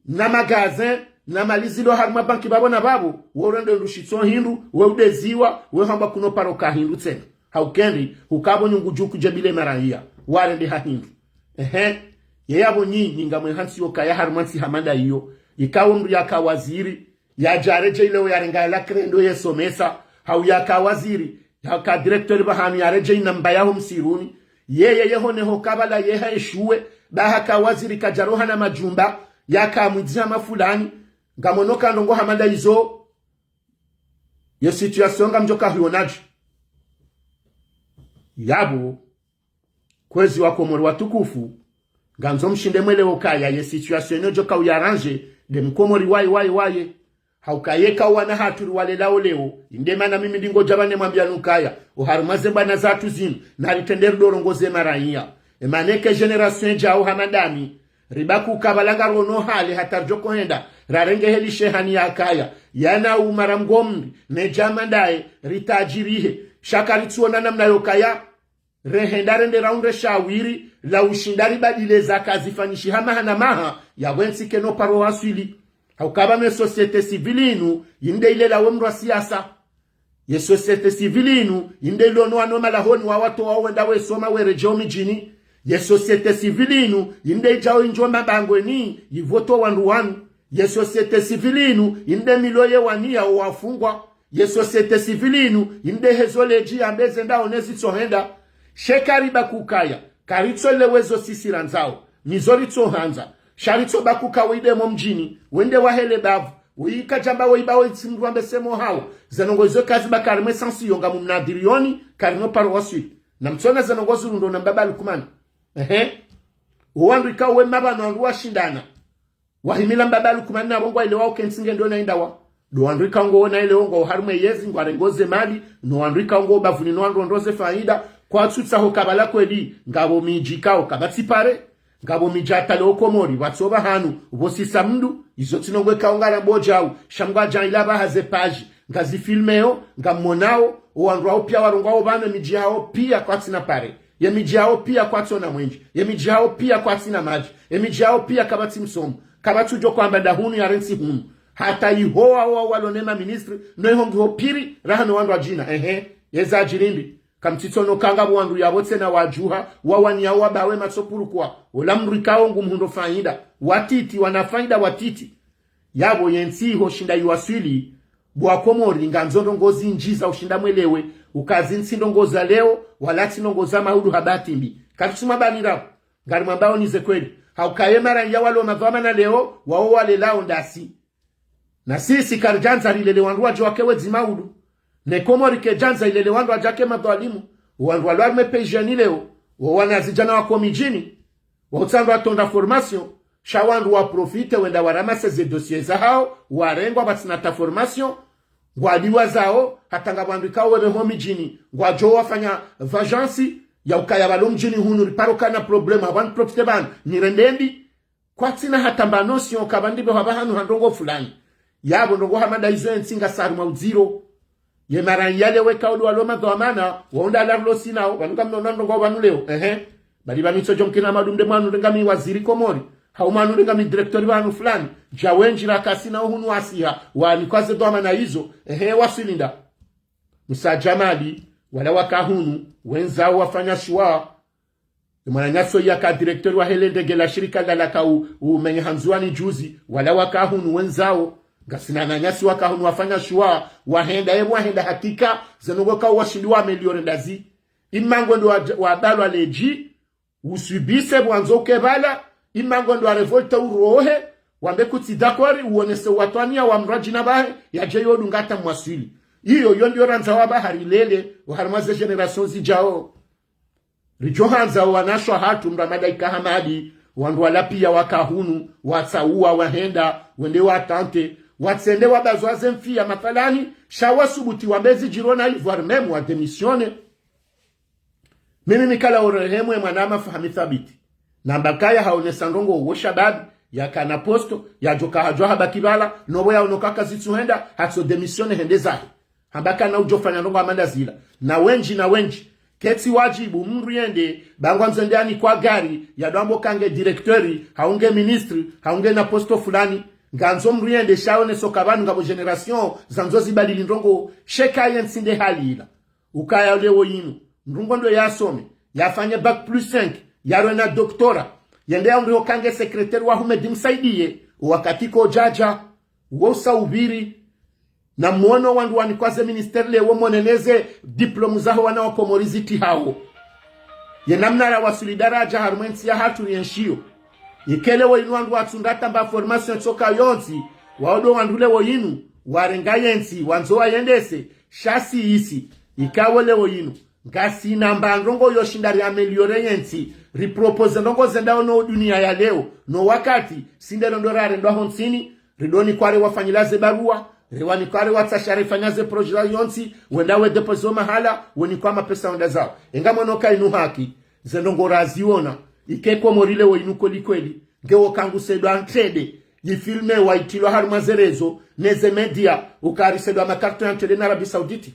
na magasin, na mali zilo harumwa banki pvapvo na pvapvo, we urende ndru shitso hindru, we udeziwa, we hamba kuno paro ka hindru tsena. Hauka eni, hukapvo nyungu dju kudjebile maraiya, warende ha hindru. Ehe, ye yapvo nyinyi ngamwe hantsi yo kaya harumwa ntsi hama nda iyo, ikao mndru yaka waziri, yadja yaredjeyi leo yarenga la crayon ndo yesomesa, hau yaka waziri, yaka directeur pvahanu yaredjeyi namba yaho msiruni. Yeye yeho neho kabala yeha eshuwe, ba haka waziri kadjaroha na majumba, yaka mwidzi hama fulani, ngamwono ka ndrongoo hama nda izo, ye situation ngamdjoka huyonadje? Yapvo, kwezi Wakomori watukufu, ngandzo mshinde mwelewe ukaya ye situation inu djoka uyi arranger, nde Mkomori waye, waye, waye. Hauka yeka wo wana hatru riwalelao leo, inde mana mimi ndingodja pvanu nimwambiyani ukaya, oharumwa ze mbwana zatru zinu, naritrende ridorongoze maraiya. Emana eka génération idjao hama ndami, ribaki uka pvala ngarono hale hata ridjoko henda, rarenge heli shehani yakaya, yana umara mgomri, ne djama ndaye, ritajirihe, sha karitsuona namna yo kaya, rehenda rende raundre shawiri la ushinda ribadile zaka zifanyishiha maha na maha, yapvo entsi kayino paro waswili. Hauka pvanu ye société civile inu, yinde ilelao we mndru wa siasa. Ye société civile inu, yinde ilono wanu malahoni wawatowa wende wesome weredjei midjini. Ye société civile inu, yinde idjao indjo mabangweni, yivoto wandru wanu. Ye société civile inu, yinde milo yewaniya owafungwa. Ye société civile inu, yinde hezo ledji yambe zendao ne zitsohenda. Sha eka ribaki ukaya, karitsolewa ezo sisi randzao, nizo ritsohandza. Sha ritsobaki uka weyidemo mdjini, wende wahele bavu, weyika djamba weyiba weyitsi mndru wambe semo hawo. Ze ndrongoo izo kazibaki harimwa ye sens iyo ngamumnadhiriyoni, kayino paro waswili. Namtsone ze ndrongoo zirundro na mbaba Lukumani. Ehe. Owandru ikao wema pvanu wandru washindana. Wahimila mbaba Lukumani na pvo ngwaelewa uke ntsi nge ndo na indawa. Ndo wandru ikao ngwaona ileo ngwao harumwa yezi, ngwarengo ze mali, no wandru ikao ngwao bapvuni no wandru wandro ze faida, kwatsutsaho kabala kweli, ngapvo midji ikao kapvatsi pare, ngapvo midji hata leo Komori, pvatso pvahanu, pvo sisa mndru, izo tsi ndrongoo ikao ngarambo djau, sha mngwadja ila pvaha ze paji, ngazi filmeo, ngammonao, o wandru wao pia warongwao pvanu ye midji yahao pia kwatsina pare. Ye midji yahao pia kwatsina mwenje. Ye midji yahao pia kwatsina madji. Ye midji yahao pia kapvatsi msomo. Kapvatsi udjo hwamba nda hunu yarentsi hunu. Hata iho wao walo ne ma ministre, no iho ngiho piri, raha no wandru wadjina. Ehe, yeza djirindi. Kamtsitsono kanga pvo wandru yapvo tsena wadjuha, wawaniya wabawe matso pourquoi. Ola mndru ikao ngu mhundro faida. Watiti, wana faida watiti. Yapvo ye ntsi iho shinda iwaswili, bo wa Komori ngandzo ndrongoo zindji za ushinda mwelewe, uka zi ntsi ndrongoo za leo, wala tsi ndrongoo za maudu ha bahati mbi. Karitsu mwabanira pvo, ngarimwambao ni ze kweli. Hauka ye maraiya walo madhwamana leo, wao walelao ndasi. Na sisi karidjandza rilele wandru wadjo wake wedzi maudu. Ne Komori kedjandza ilele wandru wadjake madhwalimu. Wandru walo harumwa ye pays yeni leo, wo wana zidjana wako midjini. Wautsa wandru watsonda formation, sha wandru wa profite wenda waramase ze dossier zahao, warengwa pvatsina hata formation, ngwadiwa zao, hata ngapvo wandru ikao wepve ho midjini, ngwadjo wafanya vengeance, ya ukaya pvalo mdjini hunu riparo kana problème, hapvanu profite pvanu, nirende mbi, kwatsina hata mba notion, kapvandipve hapvahanu ha ndrongoo fulani. Yapvo ndrongoo hama nda izo ye ntsi ngasi harumwa udziro. Ye maraiya leo weka uli walo madhwamana, waunda ala rilo sinao, pvanu kamnona ndrongoo pvanu leo, ehe. Bali pvanu itsodjo mkina madumde mwanu ndengami waziri Komori, hau mwanu ndengami directeur pvanu fulani, dja wendji raka sinao hunu wasiha, wanikwa ze dhwamana izo, ehe, waswili nda. Musa Djamali, wala waka hunu, wenzao wafanya shuwa, mwananyasi yaka directeur wahe le ndege la shirika la laka u, umenye ha Ndzuwani juzi, wala waka hunu wenzao, ngasina wananyasi waka hunu wafanya shuwa, wahenda, ye wahenda hakika, ze ndrongoo ikao washindi wa améliorer ndazi. Ima ngwendo wa, wabalwa ledji, usubise pvwandzo uke pvala, ima ngwendo wa révolte urohe, wambe kutsi d'accord, uonese uwatwaniya wa mradjina pvahe, yadje yodunga hata mwaswili. Iyo, yo ndiyo randza wapva harilele, oharumwa ze génération zidjao. Ridjo handza owanashe wahatru mndru hama nda ika Hamadi, wandru wala pia waka hunu, watsauwa, wahenda, wende wa tenter, watsende wabazwa ze mfiya mathalani, sha wasubuti wambe zidjiri na ivoire même wa démissionner. Mimi mikala orehemu ye mwanama Fahami Thabiti. Namba kaya haonesa ndrongoo wo shababi, yakana poste, yadjoka hadjwa habaki pvala, nopvo yaono kaka zitsuhenda, hatso démissionner hende zahe. Hamba kana udjofanya ndrongoo hama nda zila. Na wendji, na wendji. Ketsi wadjibu mndru yende, ba ngwandzo yende yanikwa gari, yadwambo kange directeur, hau nge ministre, hau nge na poste fulani. Ngandzo mndru yende, sha oneso ka pvanu ngapvo génération, zandzo zibadili ndrongoo, sheka ye ntsi nde hali ila. Ukaya leo yinu, mndru ngwendo yasome, yafanye bac plus cinq, yarwe na doctorat, yende yaundriho kange secrétaire wa Houmed Msaidié, wakati kodjadja, wo usa upviri, na mwono wandru wanikwa ze ministère leo mwoneneze diplôme zaho wana wa Komori zitihao. Ye namna rawaswili daradja harumwa ye ntsi yahatru rienshio. Yeka leo yinu wandru watsunda hata mba formation tsoka yontsi, wao ndo wandru leo yinu, warenga ye ntsi, wandzo wayendese, sha si isi, ikao leo yinu. Ngasina mba ndrongoo yo shinda ri améliorer ye ntsi, ri proposer ndrongoo zendao no dunia ya leo, no wakati, si nde lo ndo rarendwa ho ntsini, ridonikwa rewafanyila ze barua, rewanikwa rewatsaha refanya ze projet yontsi, wenda we déposer mahala, wenikwa mapesa wenda zao. Enga mwono ka inu haki, ze ndrongoo raziona, ike Komori leo inu kweli kweli, ngewo kangusedwa ntrende, yifilmewa yitilwa harumwa ze réseaux, ne ze média, ukarisedwa makarto ya ntrende na Arabie Saoudite.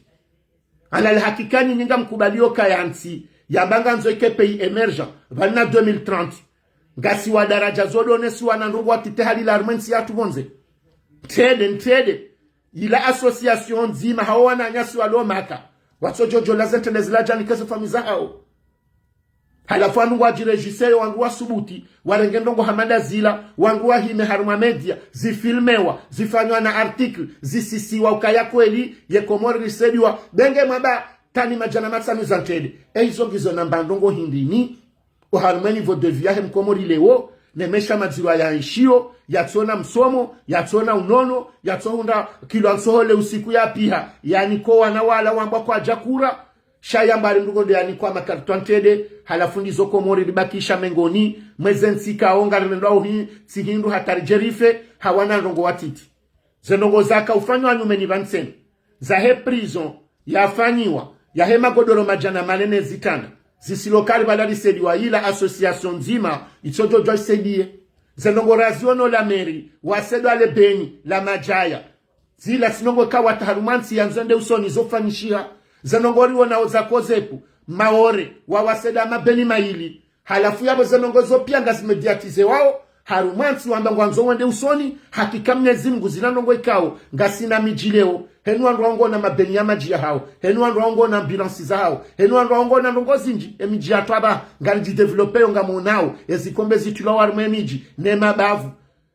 Ala le hakika nyinyi ngamkubalio ka ye ntsi, yamba ngandzo ike pays émergent, pvanu na deux mille trente. Ngasi wa daradja zo donesiwa na ndrongoo watite hali la harumwa ye ntsi yahatru pvondze. Ntrende, ntrende. Ila association ndzima hao wananyasi walo Maka. Watsodjodjola ze ntrende zila djanike ze famiyi zahao. Halafu wandru ngwadjiregisseyo, wandru wasubuti, warenge ndrongoo hama nda zila, wandru wahime harumwa média, zifilmewa, zifanywa na article, zisisiwa ukaya kweli, ye Komori risaidiwa, benge mwaba tani madjana matsanu za ntrende. E izo ngizo namba ndrongoo hindrini, oharumwa ye niveau de vie yahe mkomori leo, ne maesha madziro yaenshio, yatsona msomo, yatsona unono, yatsohundra kilo ya nsohole usiku yapviha, yaani ko wana wala wambwa kwadja kura, Sha yamba ari mndru ngodjo yanikwa makartwa ntrede, halafu ndizo Komori ribakisha mengoni mwa ze ntsi ikao ngarirendwao hi, tsi hindru hata ridje rife, ha wana ndrongoo watiti. Ze ndrongoo zaka ufanywa nyumeni pvantsena, zahe prison yafanyiwa, yahe magodoro madjana mane ne zitrana, zisilo kari pvala risaidiwa ila association ndzima, itsodjodjwa isaidiye. Ze ndrongoo raziono la mairie, wasaidwa le beni, la madjaya. Zila tsi ndrongoo ikao hata harumwa ntsi yandzo yende usoni zofanyishiha. Ze ndrongoo rionao za kozepu, Maore, wawasaidia mabeni mayili. Halafu yapvo ze ndrongoo zo pia ngazi médiatisé wao, harumwa ntsi wamba ngwandzo wende usoni, hakika Mnyezi Mngu zila ndrongoo ikao, ngasina midji leo, henu wandru wao ngwaona mabeni ya madji yahao, henu wandru wao ngwaona ambulance zahao, henu wandru wao ngwaona ndrongoo zindji, emidji yatru apvaha, ngaridji développé yo ngamonao, ezikombe zitulwa harumwa emidji, ne mabavu.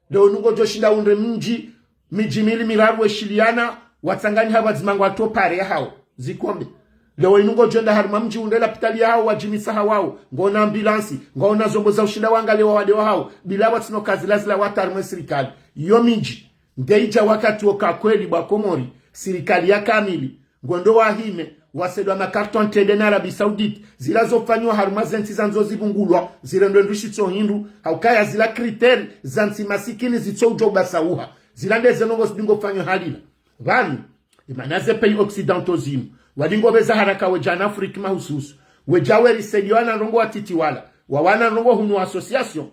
Leo inu ngodjo shinda undre mdji, midji mili miraru weshiliana, watsanganyiha pvadzima ngwatso pare yahao, zikombe. Leo inu ngodjo enda harumwa mdji undre lapitali yahao, wadjimisa hawao, ngwaona ambulance, ngwaona zombo za ushinda wangalie wawade wahao, bila watsina kazi lazila wata harumwa sirikali. Iyo midji, ngeidja wakati woka kweli bwa Komori, sirikali ya kamili, ngwendo wahime, wasaidwa makartwa ntrede na Arabie Saoudite, zila zofanywa harumwa ze ntsi zandzo zipvungulwa, zirendwe ndru shitso hindru, haukaya zila critère za ntsi masikini zitso udjo ubasauha. Zila ndeze ndrongoo zidingo fanywa halila. Pvanu, imana ze pays occidentaux zinu, wadingo pveza haraka wedja na Afrique mahususu, wedja werisaidiwa na ndrongoo watiti wala, wawana ndrongoo hunu association.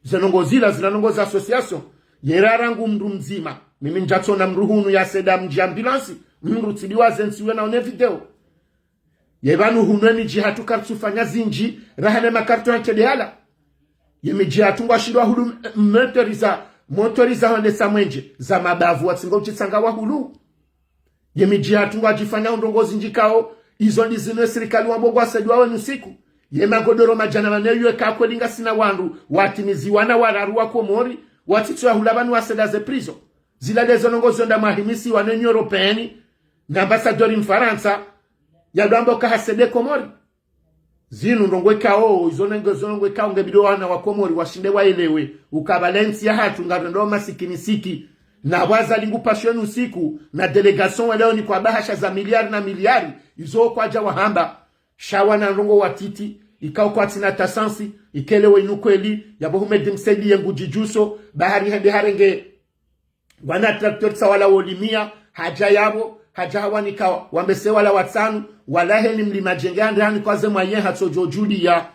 Ze ndrongoo zila, zila ndrongoo za association. Yera rangu mndru mdzima. Mimi ndjatsona mndru hunu yasaida mdji ambulance, mndru tsidiwa ze ntsi wena one video. Ye pvanu hunu emidji hatru karitsufanya zindji, raha ne makartwa ntrede yala. Ye midji hatru ngwashindwa hulu m-, motoriza, motoriza hondesa mwenje, za mabavu watsingo uchitsanga wahulu. Ye midji hatru ngwadjifanya undrongoo zindji ikao, izo ndizinu esirikali wambo ngwasaidiwa wenu siku. Ye magodoro madjana mane yo eka kweli ngasina wandru, watimiziwa na wararu wa Komori, watsitso yahula pvanu wasaida ze prison. Zila ndeze ndrongoo zionda mwahimisiwa ne Union Européenne, na ambassadeur Mfarantsa, yadwamba uka hasaide Komori. Zinu ndrongoo ikao, izo nenge zo ndrongoo ikao ngebidi wana wa Komori washinde waelewe, uka pvala entsi yahatru ngarendo masikini siki. Na pvwaza lingu pashwe nu siku, na délégation waleonikwa bahasha za miliari na miliari, izo kwadja wahamba. Sha wana ndrongoo watiti, ikao kwatsina tasansi, ikelewe inu kweli, yapvo Houmed Msaidie ngudjidjuso, bahari hende harenge wana tracteur tsa wala wolimia, hadja yapvo, hadja hawanika wambese wala watsanu, wala heni mlima djenge hande hanikwa ze moyens hatsodjo djuliya.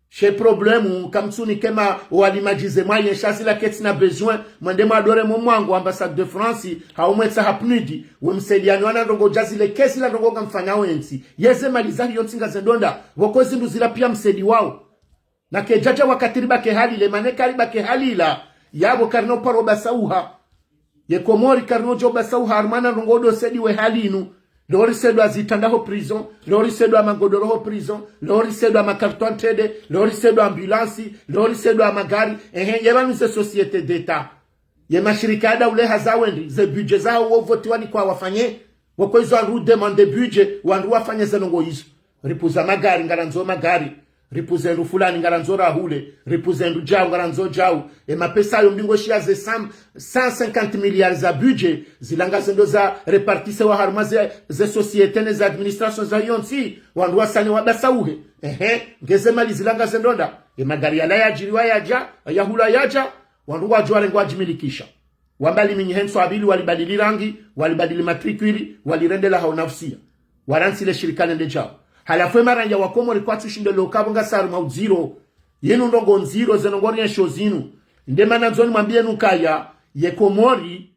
She problème, kamtsunikema walimadji ze moyens, sha zila ketsina besoin, mwende mwadore mo mwangu ambassade de France, hau mwetsa ha PNUD, we msaidiani wana ndrongoo dja zile ketsila ndrongoo ngamfanya wentsi. Yeze mali zahe yontsi ngazendo nda, pvoko zindru zila pia msaidiwao. Na kedjadja wakati ribake hali le, mana eka ribake hali la, yapvo karina uparo basauha. Ye Komori karina udjo basauha, harumwa na ndrongoo ndo saidiwe hali inu. Leo risaidwa zitranda ho prison, leo risaidwa magodoro ho prison, leo risaidwa makartwa ntrede, leo risaidwa ambulance, leo risaidwa magari. Ehe, ye pvanu ze société d'État. Ye mashirika ya daula haza wendri, ze budget zahao wovotiwa nikwa wafanye. Woko izo wandru demande budget, wandru wafanye ze ndrongoo izo. Ripuza magari, ngarandzo magari. Ripuze ndru fulani, ngarandzo rahule. Ripuze ndru djau, ngarandzo djau. E mapesa yo mbingo shiya ze cent, cent cinquante milliards za budget, zila ngazendo za répartisewa harumwa ze, ze société ne za administration za yontsi, wandru wasanye wabasauhe. Ehe, ngeze mali zila ngazendo nda. E magari yala yadjiriwa yadja, yahula yadja, wandru ngwadjo warenge wadjimilikisha. Wamba liminyi hentsu apvili, walibadili rangi, walibadili matricule, walirendela hao nafusiya. Waransi le shirika lende djao. Halafu e maranya wa Komori kwatsu shinde lo kapvo ngasi harumwa udziro. Yenu ndrongoo ndziro, ze ndrongoo rienshio zinu. Nde mana ndzoni mwambiye nu kaya, ye Komori,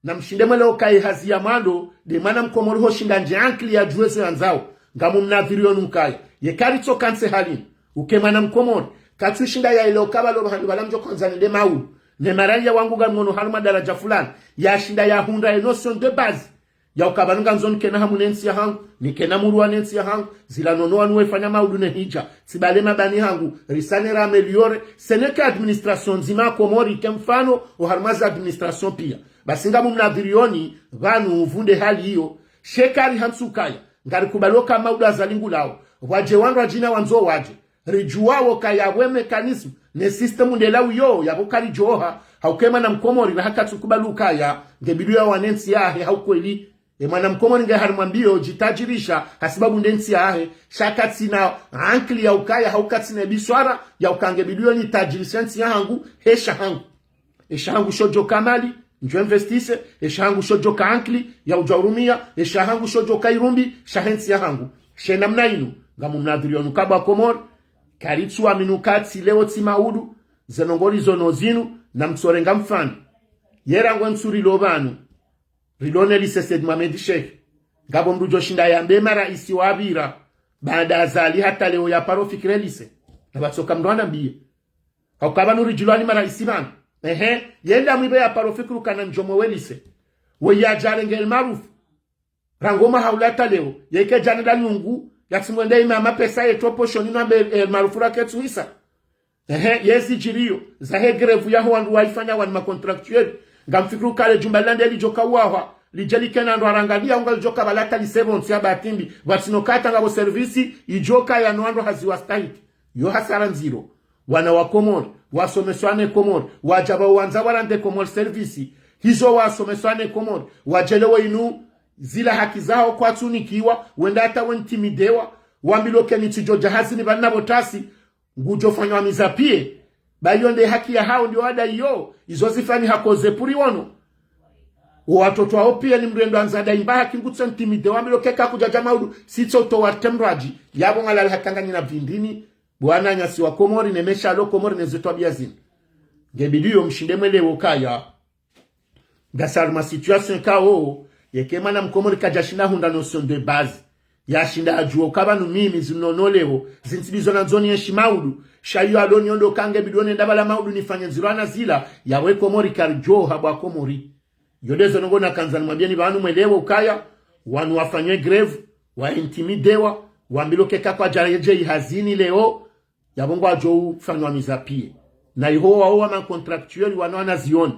na mshinde mwelewe uka ye hazi ya mwando, nde mwana Mkomori ho shinda ndje ankili yadjuwe zo yandzao. Ngamu mnadhiri yo nu kaya, ye karitso kantsi hali inu. Uke mwana Mkomori, katsu shinda yaelewe uka pvalo pvahanu pvala mdjo kwandzani nde maulu. Ne maranya wangu ngamwono harumwa daradja fulani, yashinda yahundra ye notion de base. Ya uka pvanu ngandzo nikena hamu ne ntsi yahangu, nikena murwa ne ntsi yahangu, zila nono wanu wefanya maulu ne hidja, tsibale mabani hangu, risane ra améliorer, seneke administration ndzima ya Komori ke mfano, oharumwa ze administration pia. Basi ngamu mnadhiri yo ni, pvanu uvunde hali iyo, she kari hantsu kaya, ngarikubali uka maulu Azali ngulao, wadje wandru wadjina wandzo wadje, ridjuwao kaya we mécanisme, ne système ndelao iyo, yapvo karidjoha, hauke mwana Mkomori, na hakatsu kubali ukaya, ngebidi yawane ntsi yahe, hau kweli, E mwana mkomori nge harimwa mbiyo djitajirisha, hasibabu nde ntsi yahe, sha katsina ankili ya ukaya, hau katsina biswara ya uka nge bidi yo nitajirisha ntsi yahangu, he shahangu. E shahangu shodjoka mali, ndjo investise, e shahangu shodjoka ankili ya udja urumia, e shahangu shodjoka irumbi, shahe ntsi yahangu. She namna inu, ngamu mnadhiri yonu kabwa Komori, karitsu amini uka tsi leo tsi maudu, ze ndrongoo rizo no zinu, na mtsorenga mfano. Yera ngwe ntsu rilo pvanu, rilo ne lycée Said Mohamed Cheikh. Ngapvo mndru djoshinda yambe maraisi wapvira, baada Azali hata leo yaparo fikire lycée. Na pvatsoka mndru anambiye. Hauka pvanu ridjilwa ni maraisi pvanu. Ehe, yenda mwipve yaparo fikiri ukana ndjomwe we lycée. We yadjarenge El Maarouf. Rangu mahaula hata leo, yeke djana da nyungu, yatsimwende imama pesa yeto poshoni na be, El Maarouf raketsu hisa. Ehe, yezi djiriyo, zahe grève yaho wandru waifanya wani ma contractuel. Ngamfikiri uka le djumba lila nde lidjoka uwahwa, lidje likena wandru warangalia unga lidjoka pvala hata lisevonsi ya batimbi, pvatsina uka hata ngapvo service, idjoka ya no wandru hazi wastahiki. Yo hasara ndziro. Wana wa Komori, wasomeswa ne Komori, wadja pvao wandza warande Komori service. Hizo wasomeswa ne Komori, wadjelewe inu zila haki zaho kwatsunikiwa, wenda hata wentimidewa, wambilwa uka nyi tsidjodja hazini pvanu na pvo tasi, ngudjofanywa miza piye. Ba iyo nde haki yahawo nde wadaiyo, izo zifanyiha koze puri wono. Wo watoto wawo piya ni mndru endo andza dai mba haki ngutso intimidé wambilwa uka eka kudjadja maudu, sitso utowa temradji. Yapvo ngalali hata nganyi na pvindrini, bo wananyasi wa Komori ne mesha lo Komori ne ze twabiya zinu. Nge bidi yo mshinde mwelewe ukaya. Ngasi harumwa situation kawo, yeke mwana mkomori kadjashinda hundra notion de base. Yashinda adjuwa uka pvanu mimi zinu no leo, zintsi ndizo nandzo nienshi maudu. Sha iyo alo niondo uka nge bidi yo nenda pvala maudu nifanye ndziro ana zila, yawe Komori karidjo habwa Komori. Yo ndezo ndrongoo nakandza nimwambiyeni pvanu mwelewe ukaya, wanu wafanywe grève, waintimidewa, wambilwa uka eka kwadja yedje ihazini leo, yapvo ngwadjo ufanywa miza piye. Na iho wawo wa ma contractuel wanu wanazioni.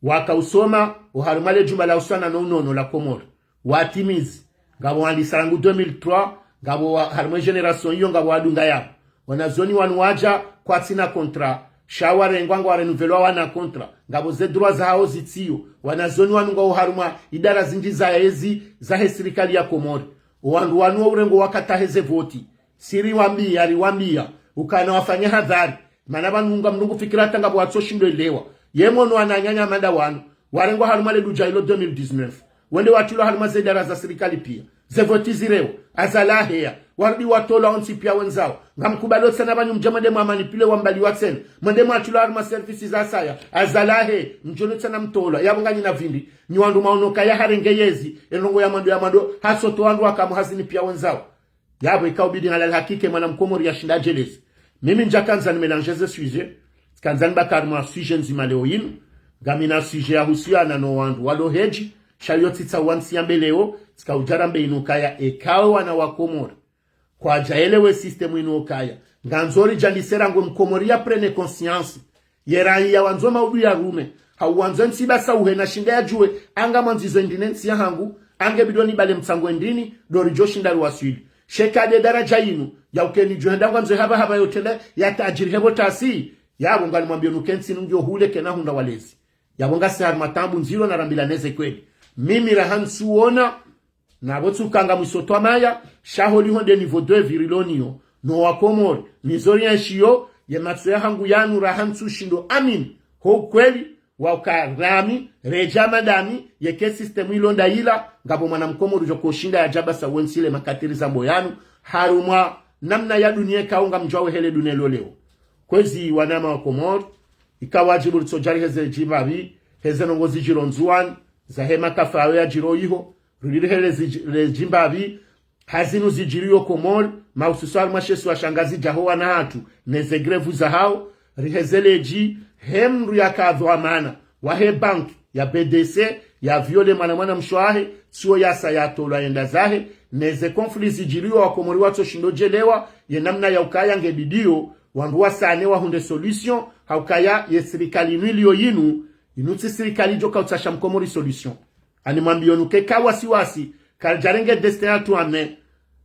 Waka usoma, oharumwa le djumba la usana no unono la Komori. Watimizi, ngapvo wandisa rangu deux mille trois, ngapvo wa, harumwa e génération iyo ngapvo wadunga yapvo. Wanazioni wanu wadja kwatsina contrat, sha warengwa ngwa renouvelwa wana contrat, ngapvo ze droit zahawo zitsiyo. Wanazioni wanu ngwawo harumwa idara zindji za ezi, zahe sirikali ya Komori. Owandru wanu wo urengo wakati wahe ze voti. Siri wambiya, riwambiya, ukana wafanye hadhari. Mana pvanu ngamnungu fikira hata ngapvo watso shindo elewa. Ye mwono wananyanya manda wanu, warengwa harumwa le dudja ilo deux mille dix-neuf. Wende watrilwa harumwa ze idara za sirikali piya. Ze voti zirewo, Azali aheya, warudi watolwa wontsi piya wendzawo. Ngamkubalo tsena pvanyu mdje mwende mwamanipule wambaliwa tsena. Mwende mwatrilwa harumwa service za saya, Azali ahe, mdjono tsena mtolwa. Yapvo nganyi na pvindri, nyi wandru mwaono uka yaharenge yezi, e ndrongoo ya mwando ya mwando, hasoto wandru waka muhazini piya wendzawo. Yapvo ika ubidi ngalali hakike mwana mkomori yashinda adjeleze. Mimi ndjakandza ni mélanger ze sujet. Tsikandza nibaki harumwa sujet ndzima leo yinu. Ngamina sujet yahusiana no wandru walo hedji. Sha iyo tsitsaha wantsi yambe leo. Tsika udja rambe inu ukaya eka wo wana wa Komori kwadja elewe système inu ukaya, ngandzo ridjandise rangu mkomori ya prenne conscience. Ye raia wandzo maudu yarume, hau wandzo ntsi basa uhena shinda yadjuwe, anga mwandzizo ndine ntsi yahangu, ange bidi yo nibale mtsango ndrini, ndo ridjo shinda riwaswili. Sha eka nde daradja yinu, ya uka nidjo henda ngwandzo hapva hapva yo tenda, ya tajiri hepvo tasi. Yapvo nganimwambiyo nuka ntsi inu ngiyo hule kena hundra walezi. Yapvo ngasi harumwa taabu ndziro narambilane ze kweli. Mimi raha ntsuona, na pvo tsuka ngamwiso twamaya, sha holiho nde niveau de vie rilo nayo, no wa Komori, nizo rienshiyo, ye matso yahangu yanu raha ntsushindo amini, ho ukweli, wa uka rami, redja madami, yeke système ilo ndayila, ngapvo mwana mkomori udjo koshinda yadja basa wentsi le makatiri zambo yanu, harumwa namna ya dunia eka wo ngamdjuwa we hele dunia ilo leo. Kwezi wanama wa Komori, ika wadjibu ritsodja riheze djimbapvi, heze ndrongoo zidjiro Ndzuwani, zahe makafa yawo yadjiro iho, rudi riheze dji-, le djimbapvi, hazinu zidjiriyo Komori, mahususwani harumwa she isiwa sha Ngazidja ho wana hatru, neze grève zahawo, riheze ledji, he mndru yaka dhwamana, wahe banki, ya B D C, ya viole mwana mwana mshe wahe, tsiwo yasa yatolwa yenda zahe, neze conflit zidjiriyo wa Komori watso shindo djelewa, ye namna ya ukaya nge bidi yo, wandru wasane wahundre solution, ha ukaya ye sirikali inu iliyo yinu, inu tsi sirikali idjo ka utsasha mkomori solution. Animwambiyo nuka eka wasiwasi, karidjarenge destin yatru ame,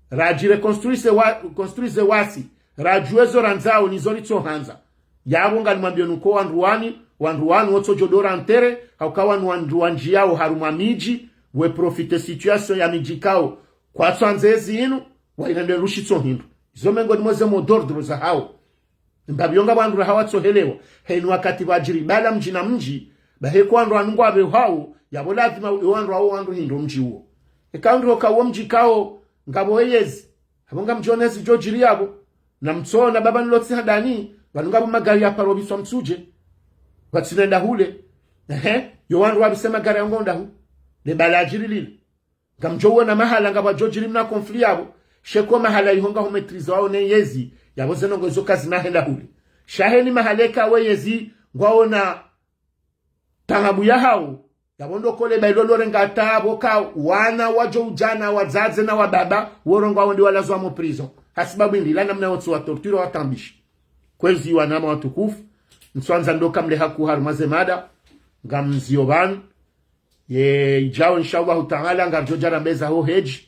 radji reconstruise wa, construise wasi, radjuwe zo randzao nizo ritso handza. Yapvo nganimwambiyo nuka wandru wani, wandru wanu wotsodjo dora ntere, ha uka wanu wandru wandjiyao harumwa midji, we profite situation ya midji ikao kwatsu andza ezi inu, wairende rushitso hindru. Izo mengoni mwa ze mot d'ordre zahawo. Mbapvi yo ngapvo wandru raha watsohelewa. Heni wakati pvwadjiri bala mdji na mdji, bahi eka wandru wanu ngwapvehwao, yapvo lazima yo wandru wawo wandru hindri wo mdji uwo. Eka wandru hoka wo mdji ikao ngapvo eyezi, apvo ngamdjo ona ezi zidjo djiri yapvo. Na mtsoona baba nilotsi handani, pvanu ngapvo magari ya paro pviswa Mitsudje, pvatsi nenda hule. Ehe, yo wandru wapvise magari ya ngo ndahu. Le bala ladjiri lile. Ngamdjo wona mahala ngapvwadjo djiri mna conflit yapvo. Sha eka mahala iho ngaho maîtrise wawo ne yezi, yapvo ze ndrongoo izo kazina henda hule. Sha heni mahala eka we yezi ngwaona taabu yahawo, yapvo ndo kole ba ilo lorenga tabu ka wana wadjo udjana wadzadze na wababa, worongowa wo ndi walazwa mo prison. Hasibabu indi la namna wotsi wa torture wataambishi. Kwezi wananya watukufu, ntswandza ndo kamle haku harumwa ze mada, ngamzio pvanu, ye idjao, insha Allahu Ta'ala, ngaridjo dja rambe zaho hedji,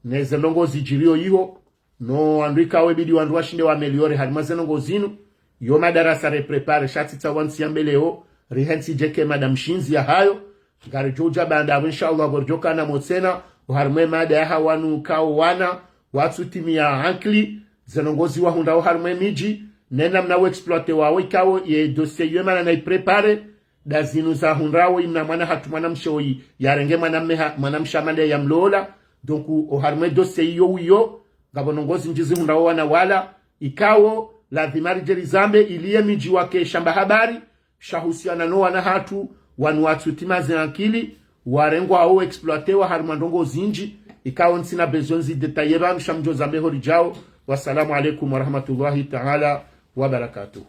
ne ze ndrongoo zidjiriyo iho, no wandru ikao ibidi wandru washinde wa améliorer harumwa ze ndrongoo zinu, yo madarasa reprépare, sha tsitsaha wantsi ya mbeleo, rihentsi djeke mada mshindzi yahayo, ngaridjo udja baanda apvo, insha Allah, pvo ridjo kana mo tsena, oharumwa e mada yaha wanu ikao wana, watsu timiya ankili, ze ndrongoo zi wahundrao harumwa e midji, ne namna wo exploiter wawo ikao ye dossier yo mana na i préparer, nda zinu zahundrao imna mwana hatru mwanamshe oyi, yarenge mwanamme ha-, mwanamshe amande yamlola. Donc, oharumwa e dossier iyo wiyo, ngapvo ndrongoo zindji zihundrao wana wala, ikao, lazima ridje rizambe, ili ye midji wake shamba habari, shahusiana no wana hatru, wanu watsu tima ze ankili, warengwa wo exploiter wa harumwa ndrongoo zindji, ikao ntsina besoin nzi détailler pvanu sha mdjo zambe ho ridjao. Wassalamu alaikum warahmatullahi ta'ala wabarakatuh.